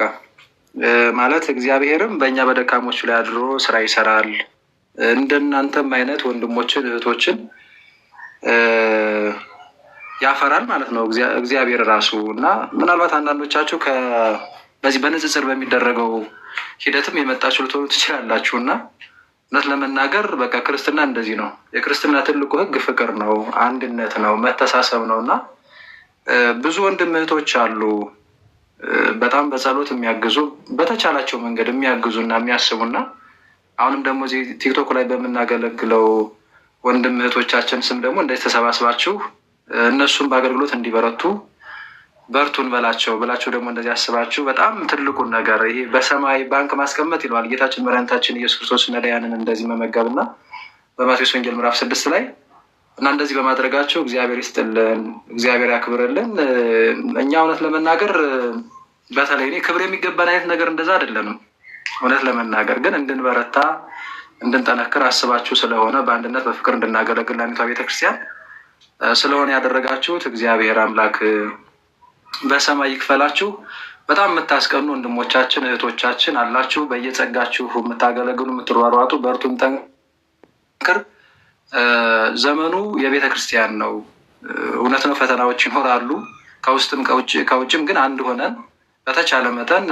ማለት እግዚአብሔርም በእኛ በደካሞቹ ላይ አድሮ ስራ ይሰራል። እንደናንተም አይነት ወንድሞችን እህቶችን ያፈራል ማለት ነው እግዚአብሔር ራሱ። እና ምናልባት አንዳንዶቻችሁ በዚህ በንጽጽር በሚደረገው ሂደትም የመጣችሁ ልትሆኑ ትችላላችሁ። እና እውነት ለመናገር በቃ ክርስትና እንደዚህ ነው። የክርስትና ትልቁ ሕግ ፍቅር ነው፣ አንድነት ነው፣ መተሳሰብ ነው። እና ብዙ ወንድም እህቶች አሉ በጣም በጸሎት የሚያግዙ፣ በተቻላቸው መንገድ የሚያግዙ እና የሚያስቡና አሁንም ደግሞ እዚህ ቲክቶክ ላይ በምናገለግለው ወንድም እህቶቻችን ስም ደግሞ እንደዚህ ተሰባስባችሁ እነሱም በአገልግሎት እንዲበረቱ በርቱን በላቸው ብላችሁ ደግሞ እንደዚህ አስባችሁ በጣም ትልቁን ነገር ይሄ በሰማይ ባንክ ማስቀመጥ ይለዋል ጌታችን መድኃኒታችን ኢየሱስ ክርስቶስ ነዳያንን እንደዚህ መመገብ እና በማቴዎስ ወንጌል ምዕራፍ 6 ላይ እና እንደዚህ በማድረጋቸው እግዚአብሔር ይስጥልን፣ እግዚአብሔር ያክብርልን። እኛ እውነት ለመናገር በተለይ እኔ ክብር የሚገባን አይነት ነገር እንደዛ አይደለንም። እውነት ለመናገር ግን እንድንበረታ እንድንጠነክር አስባችሁ ስለሆነ በአንድነት በፍቅር እንድናገለግል ለአንዲቷ ቤተክርስቲያን ስለሆነ ያደረጋችሁት እግዚአብሔር አምላክ በሰማይ ይክፈላችሁ። በጣም የምታስቀኑ ወንድሞቻችን እህቶቻችን አላችሁ። በየጸጋችሁ የምታገለግሉ የምትሯሯጡ፣ በርቱን፣ ጠንክር። ዘመኑ የቤተ ክርስቲያን ነው። እውነት ነው፣ ፈተናዎች ይኖራሉ ከውስጥም ከውጭም፣ ግን አንድ ሆነን በተቻለ መጠን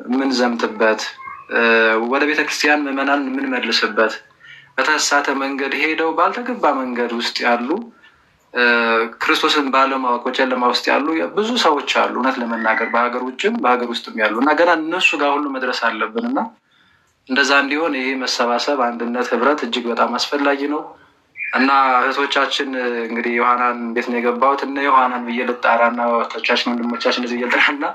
የምንዘምትበት፣ ወደ ቤተ ክርስቲያን ምዕመናን የምንመልስበት፣ በተሳሳተ መንገድ ሄደው ባልተገባ መንገድ ውስጥ ያሉ፣ ክርስቶስን ባለማወቅ በጨለማ ውስጥ ያሉ ብዙ ሰዎች አሉ። እውነት ለመናገር በሀገር ውጭም በሀገር ውስጥም ያሉ እና ገና እነሱ ጋር ሁሉ መድረስ አለብን እና እንደዛ እንዲሆን ይሄ መሰባሰብ፣ አንድነት፣ ህብረት እጅግ በጣም አስፈላጊ ነው። እና እህቶቻችን እንግዲህ ዮሐናን ቤት ነው የገባሁት፣ እነ ዮሐናን ብዬ ልጣራ እና እህቶቻችን ወንድሞቻችን እንደዚህ ብዬ ልጥራ እና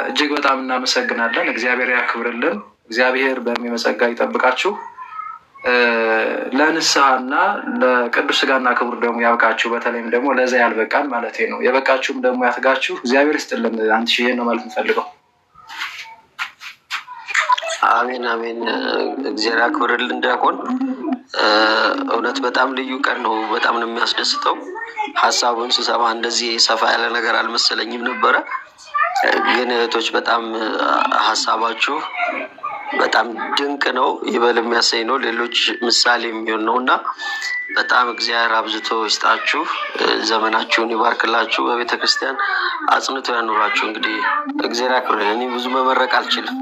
እጅግ በጣም እናመሰግናለን። እግዚአብሔር ያክብርልን። እግዚአብሔር በሚመጸጋ ይጠብቃችሁ። ለንስሐና ለቅዱስ ስጋና ክቡር ደግሞ ያብቃችሁ። በተለይም ደግሞ ለዛ ያልበቃን ማለት ነው። የበቃችሁም ደግሞ ያትጋችሁ። እግዚአብሔር ይስጥልን። አንተ ይሄን ነው ማለት እንፈልገው። አሜን አሜን። እግዚአብሔር ያክብርልን ዲያቆን። እውነት በጣም ልዩ ቀን ነው። በጣም ነው የሚያስደስተው። ሀሳቡን ስሰማ እንደዚህ ሰፋ ያለ ነገር አልመሰለኝም ነበረ። ግን እህቶች በጣም ሀሳባችሁ በጣም ድንቅ ነው፣ ይበል የሚያሰኝ ነው፣ ሌሎች ምሳሌ የሚሆን ነው እና በጣም እግዚአብሔር አብዝቶ ይስጣችሁ፣ ዘመናችሁን ይባርክላችሁ፣ በቤተ ክርስቲያን አጽንቶ ያኑራችሁ። እንግዲህ እግዚአብሔር ያክብርልን። እኔ ብዙ መመረቅ አልችልም።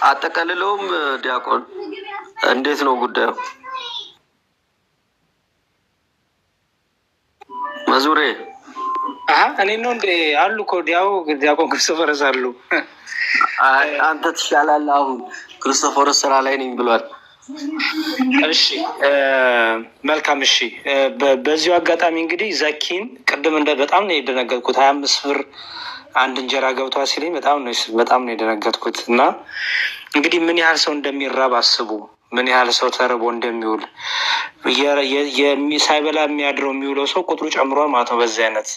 አጠቃልለውም ዲያቆን እንዴት ነው ጉዳዩ? መዙሬ። እኔ ነው እንዴ? አሉ እኮ ዲያው ዲያቆን ክርስቶፈርስ አሉ። አንተ ትሻላለህ። አሁን ክርስቶፈርስ ስራ ላይ ነኝ ብሏል። እሺ መልካም። እሺ በዚሁ አጋጣሚ እንግዲህ ዘኪን ቅድም እንደ በጣም ነው የደነገጥኩት። 25 ብር አንድ እንጀራ ገብቷ ሲለኝ በጣም ነው የደነገጥኩት። እና እንግዲህ ምን ያህል ሰው እንደሚራብ አስቡ። ምን ያህል ሰው ተርቦ እንደሚውል፣ ሳይበላ የሚያድረው የሚውለው ሰው ቁጥሩ ጨምሯል ማለት ነው። በዚህ አይነት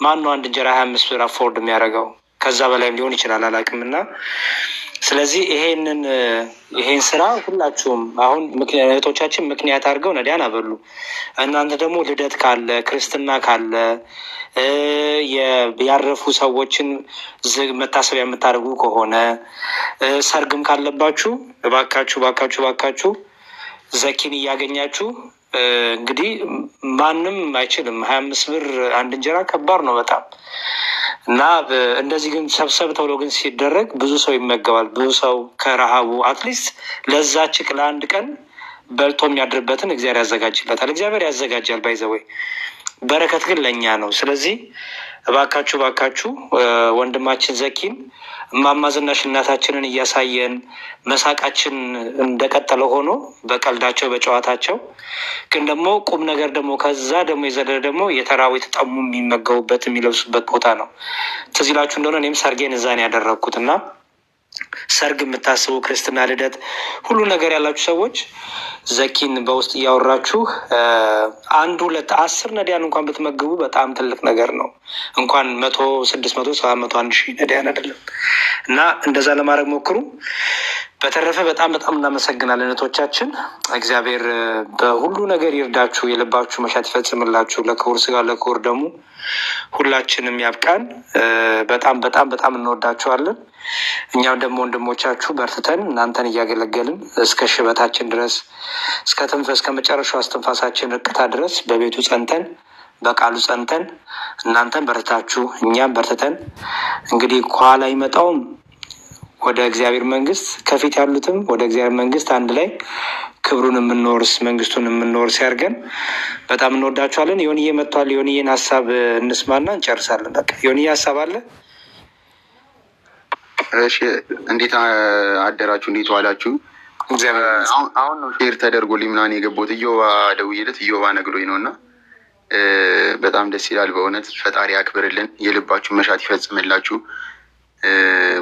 ማን ነው አንድ እንጀራ 25 ብር afford የሚያደርገው? ከዛ በላይም ሊሆን ይችላል፣ አላውቅም። እና ስለዚህ ይሄን ስራ ሁላችሁም አሁን እህቶቻችን ምክንያት አድርገው ነዳያን አበሉ። እናንተ ደግሞ ልደት ካለ፣ ክርስትና ካለ፣ ያረፉ ሰዎችን መታሰቢያ የምታደርጉ ከሆነ፣ ሰርግም ካለባችሁ እባካችሁ እባካችሁ እባካችሁ ዘኪን እያገኛችሁ፣ እንግዲህ ማንም አይችልም። 25 ብር አንድ እንጀራ ከባድ ነው በጣም። እና እንደዚህ ግን ሰብሰብ ተብሎ ግን ሲደረግ ብዙ ሰው ይመገባል። ብዙ ሰው ከረሃቡ at least ለዛች ለአንድ ቀን በልቶ የሚያድርበትን እግዚአብሔር ያዘጋጅለታል። እግዚአብሔር ያዘጋጃል። By the way በረከት ግን ለእኛ ነው። ስለዚህ እባካችሁ እባካችሁ ወንድማችን ዘኪን እማማ ዝናሽ እናታችንን እያሳየን መሳቃችን እንደቀጠለ ሆኖ በቀልዳቸው በጨዋታቸው ግን ደግሞ ቁም ነገር ደግሞ ከዛ ደግሞ የዘለለ ደግሞ የተራቡ የተጠሙ የሚመገቡበት የሚለብሱበት ቦታ ነው። ትዝ ይላችሁ እንደሆነ እኔም ሰርጌን እዛ ነው ያደረግኩት። እና ሰርግ የምታስቡ፣ ክርስትና፣ ልደት፣ ሁሉ ነገር ያላችሁ ሰዎች ዘኪን በውስጥ እያወራችሁ አንድ ሁለት 10 ነዳያን እንኳን ብትመግቡ በጣም ትልቅ ነገር ነው። እንኳን 100፣ 600፣ 700፣ 1000 ነዳያን አይደለም። እና እንደዛ ለማድረግ ሞክሩ። በተረፈ በጣም በጣም እናመሰግናለን እህቶቻችን። እግዚአብሔር በሁሉ ነገር ይርዳችሁ፣ የልባችሁ መሻት ይፈጽምላችሁ፣ ለክቡር ስጋ ለክቡር ደሙ ሁላችንም ያብቃን። በጣም በጣም በጣም እንወዳችኋለን። እኛም ደግሞ ወንድሞቻችሁ በርትተን እናንተን እያገለገልን እስከ ሽበታችን ድረስ እስከ ትንፈስ እስከ መጨረሻው እስትንፋሳችን እርቅታ ድረስ በቤቱ ጸንተን በቃሉ ጸንተን እናንተን በርትታችሁ እኛም በርትተን እንግዲህ ከኋላ ይመጣውም ወደ እግዚአብሔር መንግስት ከፊት ያሉትም ወደ እግዚአብሔር መንግስት አንድ ላይ ክብሩን የምንወርስ መንግስቱን የምንወርስ ያድርገን። በጣም እንወዳችኋለን። ዮንዬ መጥቷል። ዮንዬን ሀሳብ እንስማና እንጨርሳለን። በቃ ዮንዬ ሀሳብ አለ። እሺ፣ እንዴት አደራችሁ? እንዴት ዋላችሁ? አሁን ነው share ተደርጎልኝ ምናምን የገባሁት። እዮባ ደውዬለት እዮባ ነግሮኝ ነው እና በጣም ደስ ይላል በእውነት ፈጣሪ ያክብርልን፣ የልባችሁ መሻት ይፈጽምላችሁ።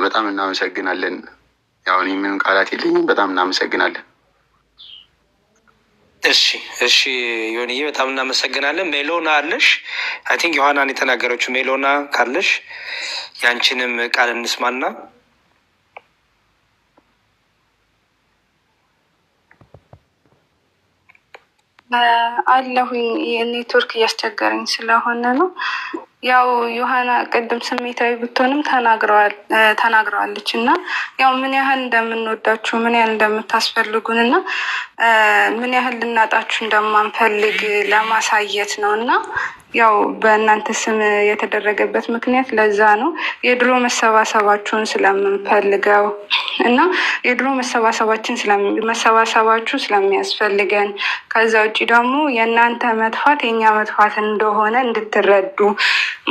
በጣም እናመሰግናለን። ያው እኔ ምንም ቃላት የለኝም። በጣም እናመሰግናለን። እሺ ዮኒዬ በጣም እናመሰግናለን። ሜሎና አለሽ? I think ዮሐናን የተናገረችው ሜሎና ካለሽ ያንቺንም ቃል እንስማና አለሁኝ። ኔትወርክ እያስቸገረኝ ስለሆነ ነው። ያው ዮሐና ቅድም ስሜታዊ ብትሆንም ተናግረዋለች እና ያው ምን ያህል እንደምንወዳችሁ፣ ምን ያህል እንደምታስፈልጉን እና ምን ያህል ልናጣችሁ እንደማንፈልግ ለማሳየት ነው እና ያው በእናንተ ስም የተደረገበት ምክንያት ለዛ ነው። የድሮ መሰባሰባችሁን ስለምንፈልገው እና የድሮ መሰባሰባችን መሰባሰባችሁ ስለሚያስፈልገን፣ ከዛ ውጭ ደግሞ የእናንተ መጥፋት የእኛ መጥፋት እንደሆነ እንድትረዱ፣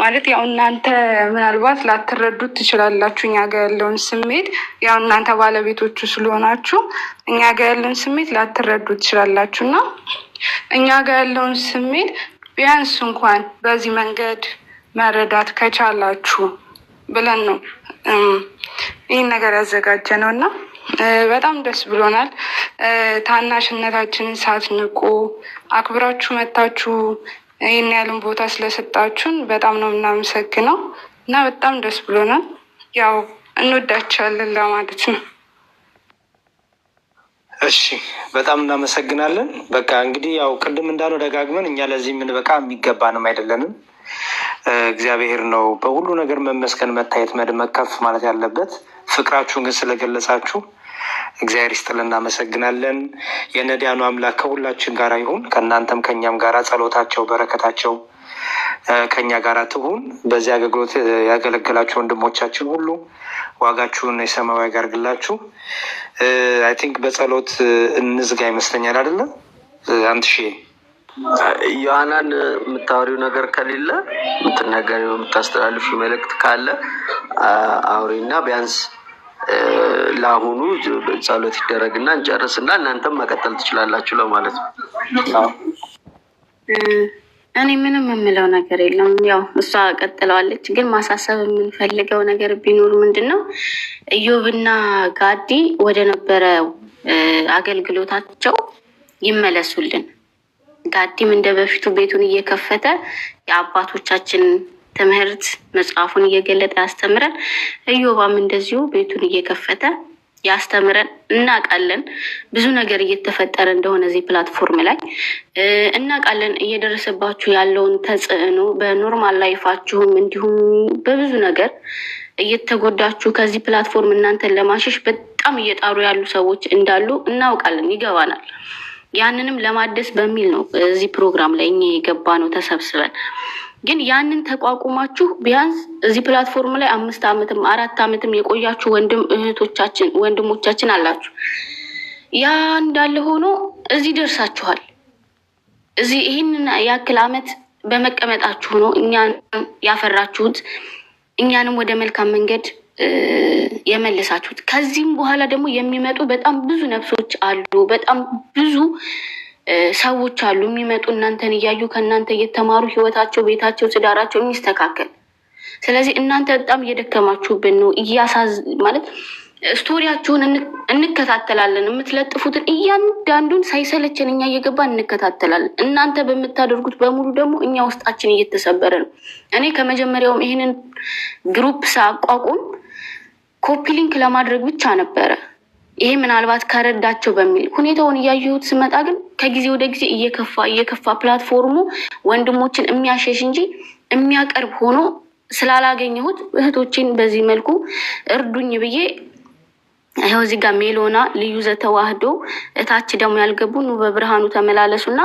ማለት ያው እናንተ ምናልባት ላትረዱት ትችላላችሁ እኛ ጋር ያለውን ስሜት፣ ያው እናንተ ባለቤቶቹ ስለሆናችሁ እኛ ጋር ያለውን ስሜት ላትረዱ ትችላላችሁ እና እኛ ጋር ያለውን ስሜት ቢያንስ እንኳን በዚህ መንገድ መረዳት ከቻላችሁ ብለን ነው ይህን ነገር ያዘጋጀ ነው እና በጣም ደስ ብሎናል። ታናሽነታችንን ሳትንቁ አክብራችሁ መታችሁ ይህን ያህልን ቦታ ስለሰጣችሁን በጣም ነው የምናመሰግነው እና በጣም ደስ ብሎናል። ያው እንወዳችኋለን ለማለት ነው። እሺ በጣም እናመሰግናለን። በቃ እንግዲህ ያው ቅድም እንዳለው ደጋግመን እኛ ለዚህ የምንበቃ የሚገባንም አይደለንም። እግዚአብሔር ነው በሁሉ ነገር መመስገን፣ መታየት፣ መድመቅ፣ ከፍ ማለት ያለበት። ፍቅራችሁን ግን ስለገለጻችሁ እግዚአብሔር ይስጥልን፣ እናመሰግናለን። የነዳያኑ አምላክ ከሁላችን ጋር ይሁን፣ ከእናንተም ከእኛም ጋር ጸሎታቸው፣ በረከታቸው ከእኛ ጋር ትሁን። በዚህ አገልግሎት ያገለገላችሁ ወንድሞቻችን ሁሉ ዋጋችሁን የሰማይ ዋጋ ያድርግላችሁ። I think በጸሎት እንዝጋ ይመስለኛል፣ አይደለ አንት ሺ? ዮሐናን፣ የምታወሪው ነገር ከሌለ፣ የምትናገሪው የምታስተላልፊው መልእክት ካለ አውሪና ቢያንስ ለአሁኑ ጸሎት ይደረግና እንጨርስና እናንተም መቀጠል ትችላላችሁ ለማለት ነው። እኔ ምንም የምለው ነገር የለም። ያው እሷ ቀጥለዋለች። ግን ማሳሰብ የምንፈልገው ነገር ቢኖር ምንድን ነው፣ እዮብና ጋዲ ወደ ነበረው አገልግሎታቸው ይመለሱልን። ጋዲም እንደ በፊቱ ቤቱን እየከፈተ የአባቶቻችን ትምህርት መጽሐፉን እየገለጠ ያስተምረን። እዮባም እንደዚሁ ቤቱን እየከፈተ ያስተምረን። እናውቃለን ብዙ ነገር እየተፈጠረ እንደሆነ እዚህ platform ላይ እናውቃለን። እየደረሰባችሁ ያለውን ተጽዕኖ በ normal life ኣችሁም እንዲሁም በብዙ ነገር እየተጎዳችሁ ከዚህ platform እናንተን ለማሸሽ በጣም እየጣሩ ያሉ ሰዎች እንዳሉ እናውቃለን፣ ይገባናል። ያንንም ለማደስ በሚል ነው እዚህ ፕሮግራም ላይ እኛ የገባ ነው ተሰብስበን። ግን ያንን ተቋቁማችሁ ቢያንስ እዚህ platform ላይ 5 ዓመትም 4 ዓመትም የቆያችሁ ወንድም እህቶቻችን ወንድሞቻችን አላችሁ። ያ እንዳለ ሆኖ እዚህ ደርሳችኋል። እዚህ ይህንን ያክል ዓመት በመቀመጣችሁ ነው እኛን ያፈራችሁት፣ እኛንም ወደ መልካም መንገድ የመለሳችሁት። ከዚህም በኋላ ደግሞ የሚመጡ በጣም ብዙ ነፍሶች አሉ። በጣም ብዙ ሰዎች አሉ የሚመጡ፣ እናንተን እያዩ ከእናንተ እየተማሩ ህይወታቸው፣ ቤታቸው፣ ትዳራቸው የሚስተካከል። ስለዚህ እናንተ በጣም እየደከማችሁብን ነው። እያሳዝ ማለት story ያችሁን እንከታተላለን። የምትለጥፉትን እያንዳንዱን ሳይሰለቸን እኛ እየገባን እንከታተላለን። እናንተ በምታደርጉት በሙሉ ደግሞ እኛ ውስጣችን እየተሰበረ ነው። እኔ ከመጀመሪያውም ይህንን group ሳቋቁም copy link ለማድረግ ብቻ ነበረ። ይሄ ምናልባት ከረዳቸው በሚል ሁኔታውን እያየሁት ስመጣ ግን ከጊዜ ወደ ጊዜ እየከፋ እየከፋ platform ኡ ወንድሞችን የሚያሸሽ እንጂ የሚያቀርብ ሆኖ ስላላገኘሁት እህቶቼን በዚህ መልኩ እርዱኝ ብዬ ይኸው እዚህ ጋር ሜሎና፣ ልዩ ዘተዋህዶ፣ እታች ደግሞ ያልገቡ ኑ በብርሃኑ ተመላለሱና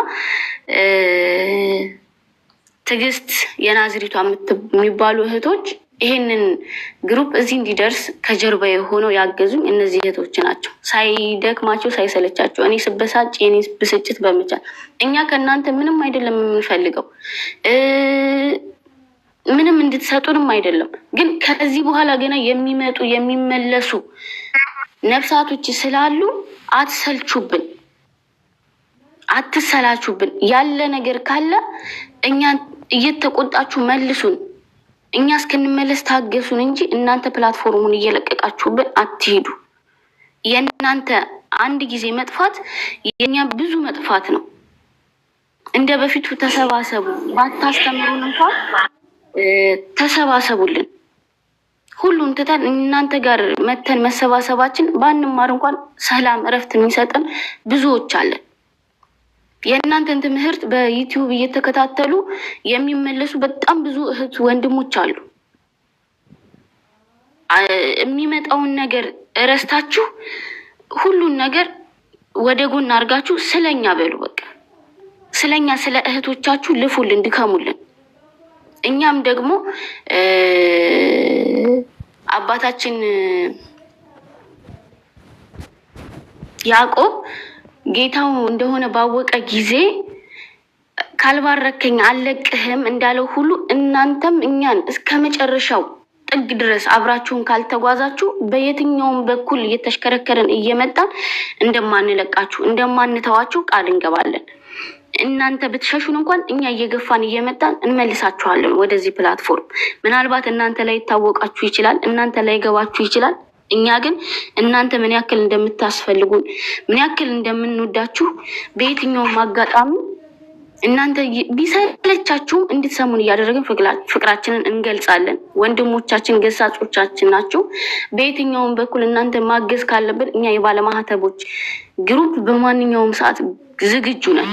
ትዕግስት የናዝሪቷ የሚባሉ እህቶች ይሄንን group እዚህ እንዲደርስ ከጀርባ የሆነው ያገዙኝ እነዚህ እህቶች ናቸው። ሳይደክማቸው ሳይሰለቻቸው እኔ ስበሳጭ የኔ ብስጭት በመቻል፣ እኛ ከእናንተ ምንም አይደለም የምንፈልገው፣ ምንም እንድትሰጡንም አይደለም። ግን ከዚህ በኋላ ገና የሚመጡ የሚመለሱ ነፍሳቶች ስላሉ አትሰልቹብን፣ አትሰላቹብን። ያለ ነገር ካለ እኛን እየተቆጣችሁ መልሱን። እኛ እስክንመለስ ታገሱን እንጂ እናንተ platform ኡን እየለቀቃችሁብን አትሂዱ። የእናንተ አንድ ጊዜ መጥፋት የእኛ ብዙ መጥፋት ነው። እንደ በፊቱ ተሰባሰቡ። ባታስተምሩን እንኳን ተሰባሰቡልን። ሁሉን ትተን እናንተ ጋር መተን መሰባሰባችን ባንማር እንኳን ሰላም እረፍት የሚሰጠን ብዙዎች አለን። የእናንተን ትምህርት በ YouTube እየተከታተሉ የሚመለሱ በጣም ብዙ እህት ወንድሞች አሉ። የሚመጣውን ነገር እረስታችሁ ሁሉን ነገር ወደ ጎን አድርጋችሁ ስለኛ በሉ። በቃ ስለኛ ስለ እህቶቻችሁ ልፉልን፣ ድከሙልን። እኛም ደግሞ አባታችን ያዕቆብ ጌታው እንደሆነ ባወቀ ጊዜ ካልባረከኝ አልለቅህም እንዳለው ሁሉ እናንተም እኛን እስከ መጨረሻው ጥግ ድረስ አብራችሁን ካልተጓዛችሁ በየትኛውም በኩል እየተሽከረከርን እየመጣን እንደማንለቃችሁ እንደማንተዋችሁ ቃል እንገባለን። እናንተ ብትሸሹን እንኳን እኛ እየገፋን እየመጣን እንመልሳችኋለን ወደዚህ platform። ምናልባት እናንተ ላይ ይታወቃችሁ ይችላል፣ እናንተ ላይ ገባችሁ ይችላል። እኛ ግን እናንተ ምን ያክል እንደምታስፈልጉን ምን ያክል እንደምንወዳችሁ በየትኛውም አጋጣሚ እናንተ ቢሰለቻችሁም እንድትሰሙን እያደረግን ፍቅራችንን እንገልጻለን። ወንድሞቻችን ገሳጮቻችን ናቸው። በየትኛውም በኩል እናንተ ማገዝ ካለብን እኛ የባለማህተቦች group በማንኛውም ሰዓት ዝግጁ ነን።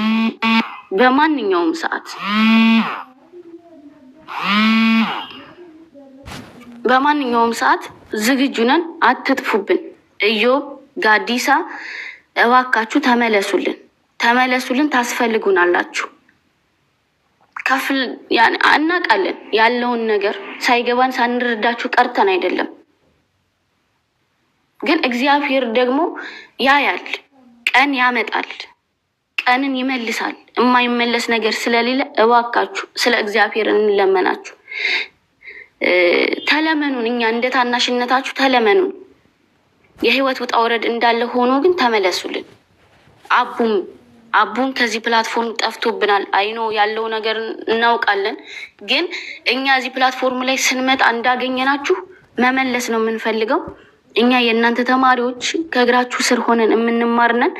በማንኛውም ሰዓት በማንኛውም ሰዓት ዝግጁ ነን። አትጥፉብን። እዮብ ጋዲሳ፣ እባካችሁ ተመለሱልን፣ ተመለሱልን። ታስፈልጉናላችሁ። ከፍል እናውቃለን ያለውን ነገር ሳይገባን ሳንረዳችሁ ቀርተን አይደለም። ግን እግዚአብሔር ደግሞ ያያል፣ ቀን ያመጣል፣ ቀንን ይመልሳል። የማይመለስ ነገር ስለሌለ እባካችሁ ስለ እግዚአብሔር እንለመናችሁ፣ ተለመኑን። እኛ እንደ ታናሽነታችሁ ተለመኑን። የህይወት ውጣ ውረድ እንዳለ ሆኖ ግን ተመለሱልን። አቡም ከዚህ platform ጠፍቶብናል። አይኖ ያለው ነገር እናውቃለን። ግን እኛ እዚህ platform ላይ ስንመጣ እንዳገኘናችሁ መመለስ ነው የምንፈልገው። እኛ የእናንተ ተማሪዎች ከእግራችሁ ስር ሆነን የምንማርነን፣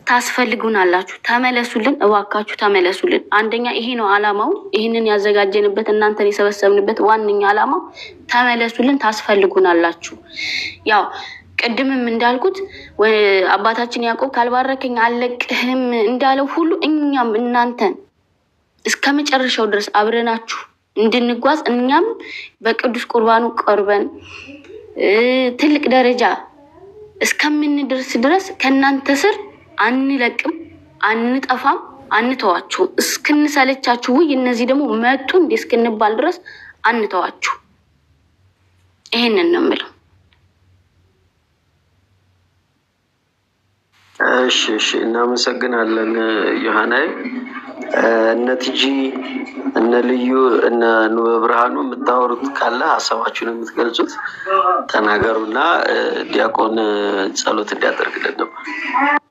ታስፈልጉናላችሁ። ተመለሱልን፣ እባካችሁ ተመለሱልን። አንደኛ ይሄ ነው አላማው። ይህንን ያዘጋጀንበት እናንተን የሰበሰብንበት ዋነኛ አላማው ተመለሱልን፣ ታስፈልጉናላችሁ። ያው ቅድምም እንዳልኩት አባታችን ያዕቆብ ካልባረከኝ አልለቅህም እንዳለው ሁሉ እኛም እናንተን እስከ መጨረሻው ድረስ አብረናችሁ እንድንጓዝ እኛም በቅዱስ ቁርባኑ ቀርበን ትልቅ ደረጃ እስከምንደርስ ድረስ ከእናንተ ስር አንለቅም፣ አንጠፋም፣ አንተዋችሁም። እስክንሰለቻችሁ ውይ እነዚህ ደግሞ መጡ እንዴ እስክንባል ድረስ አንተዋችሁ። ይሄንን ነው የምለው። እሺ፣ እናመሰግናለን ዮሐናይ። እነ ቲጂ፣ እነ ልዩ፣ እነ ኑበ ብርሃኑ የምታወሩት ካለ ሀሳባችሁን የምትገልጹት ተናገሩና ዲያቆን ጸሎት እንዲያደርግልን ነበር።